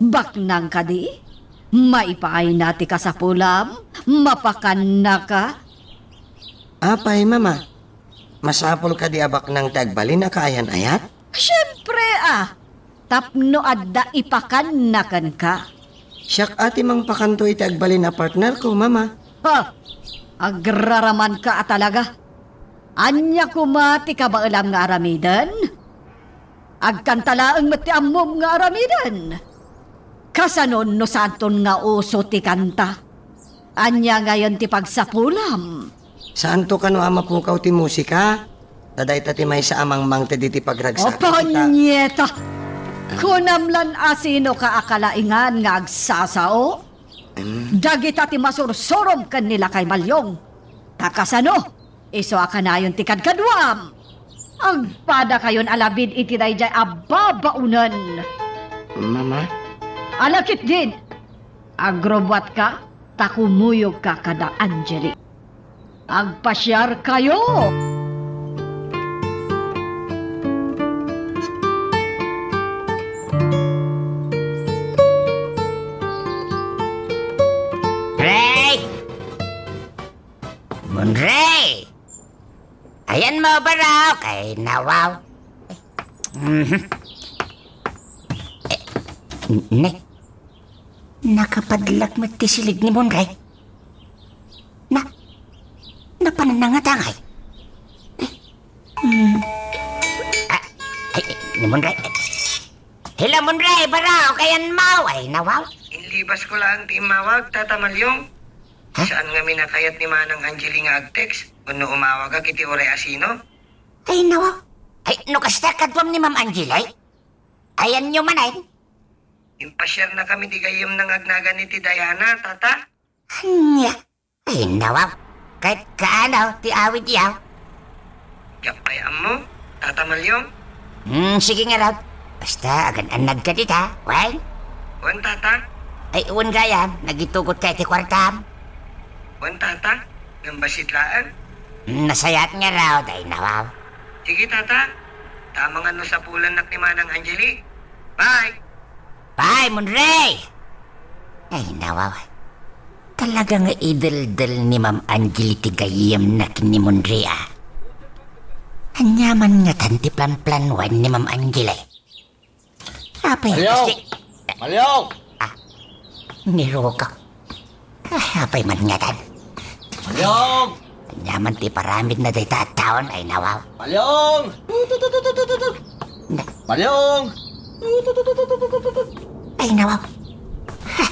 Baknang kadi? Maipaayna ti kasapulam? Mapakannaka? Apay, Mama? Masapul kadi a baknang ti agbalin a kaayan-ayat? Siempre a! Tapno adda ipakanna kenka. Siak a ti mangpakanto iti agbalin a partnerko, Mama. Ha! Agraramanka a talaga. Ania koma ti kabaelam nga aramiden? Agkanta laeng met ti ammom nga aramiden. Kasano no saanton nga uso ti kanta? Ania ngayon ti pagsapulam? Saanto kano a mapukaw ti musika? Ta dayta ti maysa a mangmangted iti pagragsak iti ta- Punyeta! Kunam lan a sinoka a kalaingan nga agsasao? Em. Dagita ti masursurom ken ni Lakay Malyong. Ta kasano? Isu a kanayon ti kadkaduam. Agpadakayon a labid iti daydiay a babaonen. Mama? Ala ketdin. Agrubbuatka ta kumuyogka kada Angeli. Agpasiarkayo. Ray! Monrey! Ayanmo, baro, kay nawaw. Mhm. Eh, ne? Nakapadlak met ti silig ni Monrey. Na, napanan nangatangay. Eh, hmm. Ah, ay, ay, ni Monrey. Hello, Monrey, baro, kay ayanmo. Ay, nawaw. Inlibasko laeng ti immawag, Tata Malyong. Ha? Saan ngamin a kayat ni Manang Angeli nga ag-text wenno umawagak iti uray a sino? Ay, nawaw. Ay, no kasta, kaduam ni Ma'am Angeli? Ayanyo manen? Impasiarnakami ti gayyemna nga agnagan ni ti Diana, Tata. Ania? Ay, nawaw. Ket kaano ti awidyo? Diak pay ammo, Tata Malyong. Hmm, sige ngarud. Basta, agan-annadka dita, wen? Wen, Tata. Ay, wen gayam, nagitugotka iti kuartam. Wen, Tata, ngem bassit laeng. Hmm, nasayaat ngarud, ay nawaw. Sige, Tata. Ta amangan no sapulannak ni Manang Angeli. Bye! Pay, Monrey! Ay, nawaw. Talaga nga ideldel ni Ma'am Angeli ti gayyemna ken ni Monrey, a. Ania man ngatan ti planplanuan ni Ma'am Angeli? Apay, Malyong! Kasi Malyong! Ah, ni Ruko. Ah, apay man ngatan? Malyong! Ania man ti paramidna dayta a taon, ay nawaw. Malyong! Na- Malyong! Ay nawaw. Ha,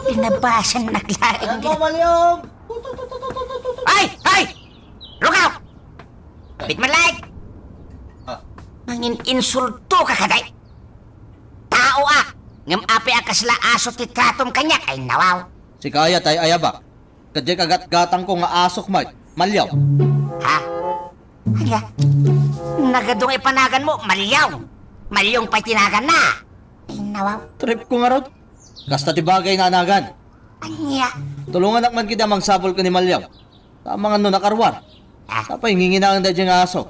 inabasan naglaing. Ayan mo, Malyong! Ay! Ay! Rukaw! Bit man laeng! Ah. Mangin-insulto ka kadi. Tao a, ngem apay a kasla aso ti tratom kaniak, ay nawaw. Sika aya tay ayabak. Ket diay kagatgatangko nga asok met, Malyong. Ha? Ania? Nagadu nga ipanaganmo, Malyong. Malyong pay ti naganna. Ay, nawaw. Tripko ngarud. Kasta ti bagayna a nagan. Ania? Tulonganak man ketdi a mangsapul ken ni Malyong. Ta amangan no nakaruar. Ah. Sapay nginginaen daydiay nga aso.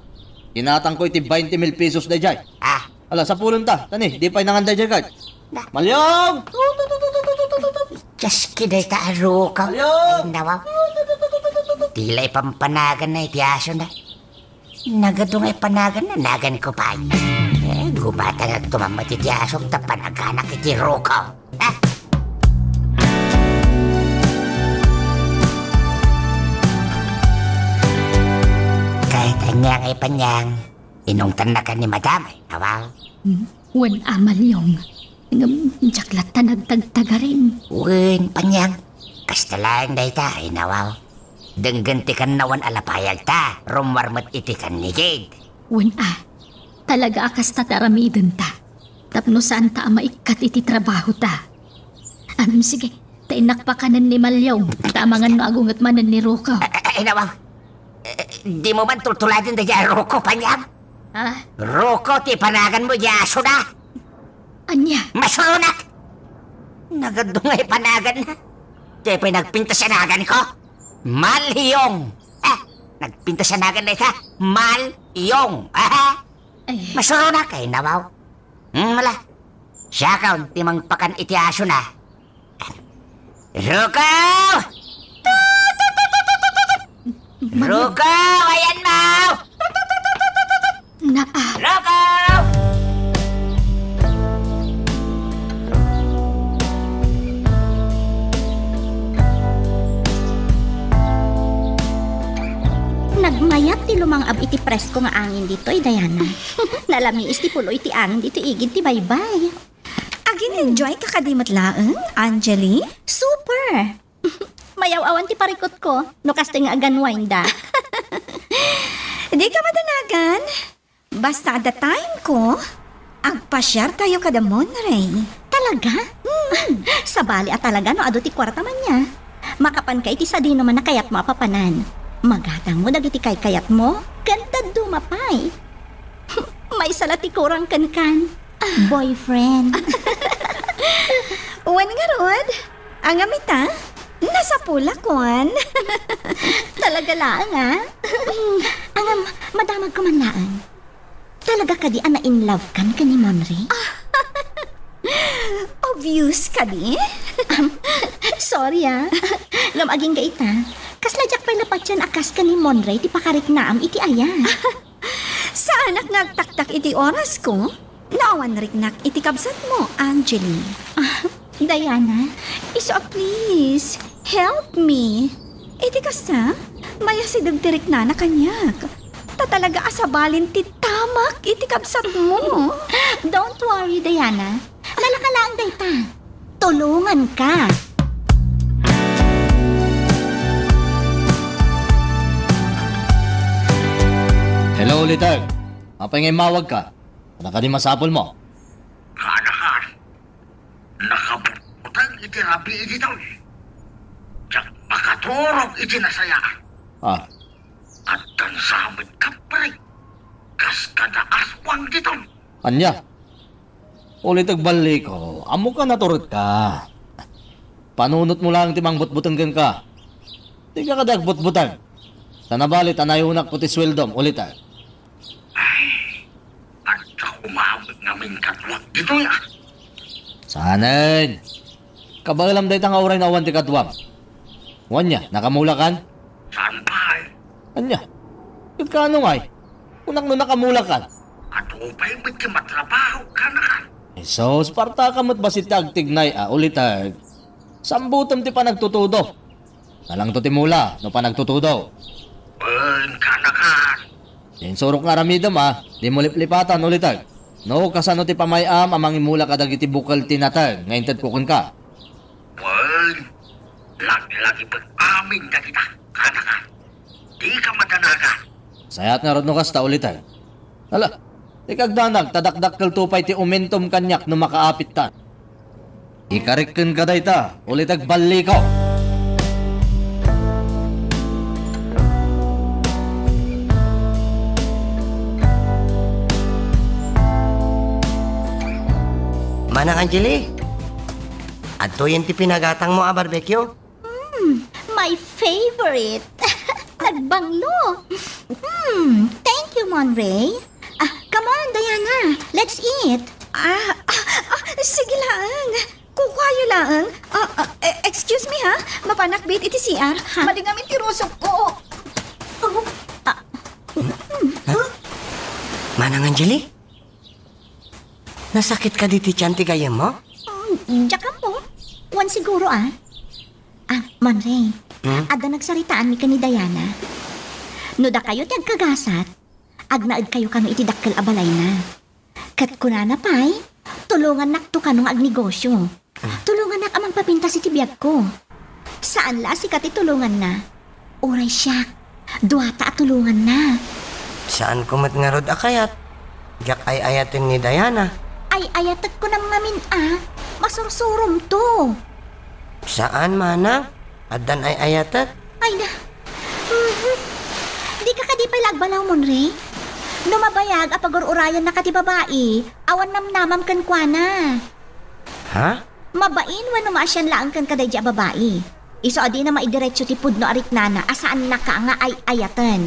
Inatangko iti bainte mil pesos daydiay. Ah. Ala, sapulenta. Tani, di pay nangan daydiay ket. Na. Malyong! Dios, kidayta a rukaw. Malyong! Ay, nawaw. Ti la ipampanaganna iti asona. Nagadu nga ipanaganna, naganko pay. Eh, gumatangak tumammet iti asok ta panaganak iti rukaw. Ah! Kahit ania nga ipanyang, Inungtannakan ni Madam, ay nawaw. Hmm? Wen a, Malyong. Ngem, diak latta nagtagtagaring. Wen, Panyang. Kasta laeng dayta, ay nawaw. Denggen ti kannawan a lapayagta, rummuar met iti kannigid. Wen a, talaga a kasta ti aramidenta. Tapno saanta a maikkat iti trabahota. Am, sige, ta innak pakanen ni Malyong, ta amangan no agunget manen ni Rocco. Ay, ay, ay, nawaw. Eh, dimo man tultuladen daydiay a Rocco, Panyang? Ha? Rocco ti panaganmo diay asona. Ania? Masuronak! Nagadduma ti panaganna. Diay pay nagpintas a naganko. Malyong. Eh, nagpintas a nagan dayta. Malyong. Aha. Ay. Masuronak, ay nawaw. Hmm, ala. Siakon ti mangpakan iti asona. Rocco! Rocco! Ayanmo! Naa. Rocco! Nagmayat ti lumang-ab iti presko nga angin ditoy, Diana. Nalamiis ti pulo iti angin ditoy igid ti baybay. Agin-enjoy ka kadi met laeng, Angeli? Super! Mayaw-awan ti parikutko no kastoy nga aganwaynda. Dika madanagan. Basta adda timeko, agpasiartayo kada Monray. Talaga? Hmm. Sabali a talaga no adu ti kuarta man nia. Makapanka iti sadino man a kayatmo a papanan. Magatangmo dagiti kaykayatmo, ken dadduma pay. Maysa la ti kurang kenkan. Boyfriend. Wen ngarud, angam ita, nasapulak, wen. Talaga laeng, a? Angam, madamagko man laeng. Talaga kadi a na-in-love kan ken ni Monray? Obvious kadi? Am, sorry, a. Ngem agingga ita, kasla diak pay la patien a kas ken ni Monray ti pakariknaam iti aya. Saanak nga agtaktak iti orasko no awan riknak iti kabsatmo, Angeli. Ah, Diana, isu a please, help me. Iti kasta, mayasideg ti riknana kaniak. Ta talaga a sabalin ti tamak iti kabsatmo. Don't worry, Diana. Malaka laeng dayta. Tulonganka. Hello, Litag. Apay nga immawagka? Ano kadi masapulmo? Kaanakan, nakabutbuteng iti rabii ditoy. Diak makaturog iti nasayaan. Ah. Addan sa met kapre, kas kada aswang ditoy. Ania? Uliteg balliko, ammoka naturetka. Panunotmo laeng ti mangbutbuteng kenka. Dika kadi agbutbuteng. Sana bali ta nayunakko ti sueldom, uliteg. Ay, adda koma met ngamin kaduak ditoy, a. Saanen. Kabaelam dayta nga uray no awan ti kaduam. Wen nia, nakamulakan? Saan pay? Ania? Ket kaano ngay? Kunak no nakamulakan. Adu pay met ti matrabaho, kaanakan. Jesus, partaka met bassit ti agtignay a, uliteg. Sambutem ti panagtutudo. Nalangto ti mula no panagtutudo. Wen, kaanakan. Ti insurok nga aramidem a, dimo liplipatan, uliteg. No kasano ti pamay-am a mangimula kadagiti bukel ti nateng nga intedko kenka? Wen, laglagipek amin dagita, kaanakan. Dika madanagan. Sayaat ngarud no kasta, uliteg. Ala, dika agdanag ta dakdakkelto pay ti umintom kaniak no makaapittan. Ikarik kenka dayta, uliteg balliko. Manang Angeli, adtoyen ti pinagatangmo a barbecue? Mm, my favorite. Nagbanglo. Mm, thank you, Monray. Ah, come on, Diana. Let's eat. Ah, ah, ah, sige laeng. Kukuayo laeng. Ah, ah, eh, excuse me, ha? Mapanak bit iti C R. Ha? Madingam iti rusok ko. Oh. Ah. Manang Angeli? Nasakit kadi ti tian ti gayyemmo? Mm, diak ammo. Wen siguro, a. Ah, Monray, hmm? Adda nagsaritaanmi ken ni Diana. No dakayo ti agkagasat, Agnaedkayo kano iti dakkel a balayna. Ket kunana pay, tulongannakto kano nga agnegosio. Tulongannak a mangpapintas iti biagko. Saan la a sika ti tulonganna. Uray siak, duata a tulonganna. Saanko met ngarud a kayat. Diak ay-ayaten ni Diana. Ay-ayatekko ngamin a, masursuromto. Saan, manang. Addan ay-ayatek? Ay na. Mhm. Dika kadi pay la agbalaw, Monre? No mabayag a pagur-urayannaka ti babai, awan namnamam kenkuana. Ha? Mabain wenno maasian laeng kenka daydi a babai. Isu a dina maidiretso ti pudno a riknana a saannaka nga ay-ayaten.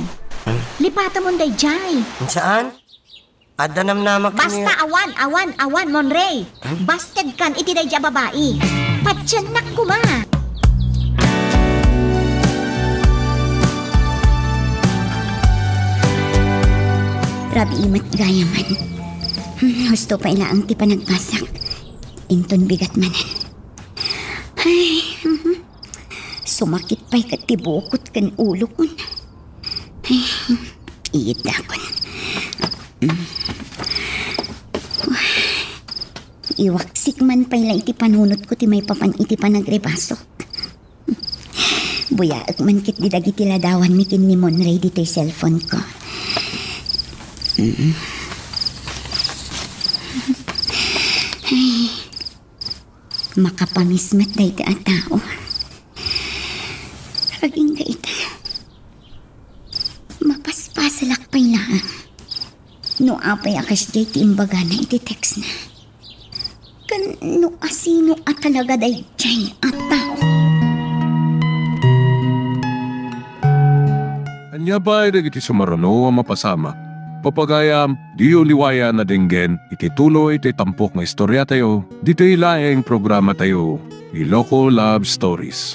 Hmm? Lipatamon daydiay. Saan? Adda namnamak. Basta, awan, awan, awan, Monre. Hmm? Bastedkan iti daydi a babai. Patiennak koma. Rabii met gayam. Hmm, husto pay laeng ti panagbasak. Inton bigat manen. Ay, mhm. Sumakit pay ket ti bukot ken ulokon. Ay, iyidakon. Mm. Iwaksik man pay la iti panunotko ti maipapan iti panagrebasok. Buyaek man ketdi dagiti ladawanmi ken ni Monre ditoy cellphone-ko. Mm. Ay. Makapamis met dayta a tao. Agingga ita, mapaspasalak pay laeng no apay a kasdiay ti imbagana iti text-na. Ken no asino a talaga daydiay a tao. Ania pay dagiti sumaruno a mapasamak? Pagayam, diyo liwayan a denggen iti tuloy ti tampok nga istoriatayo ditoy laeng programatayo, Iloko Love Stories.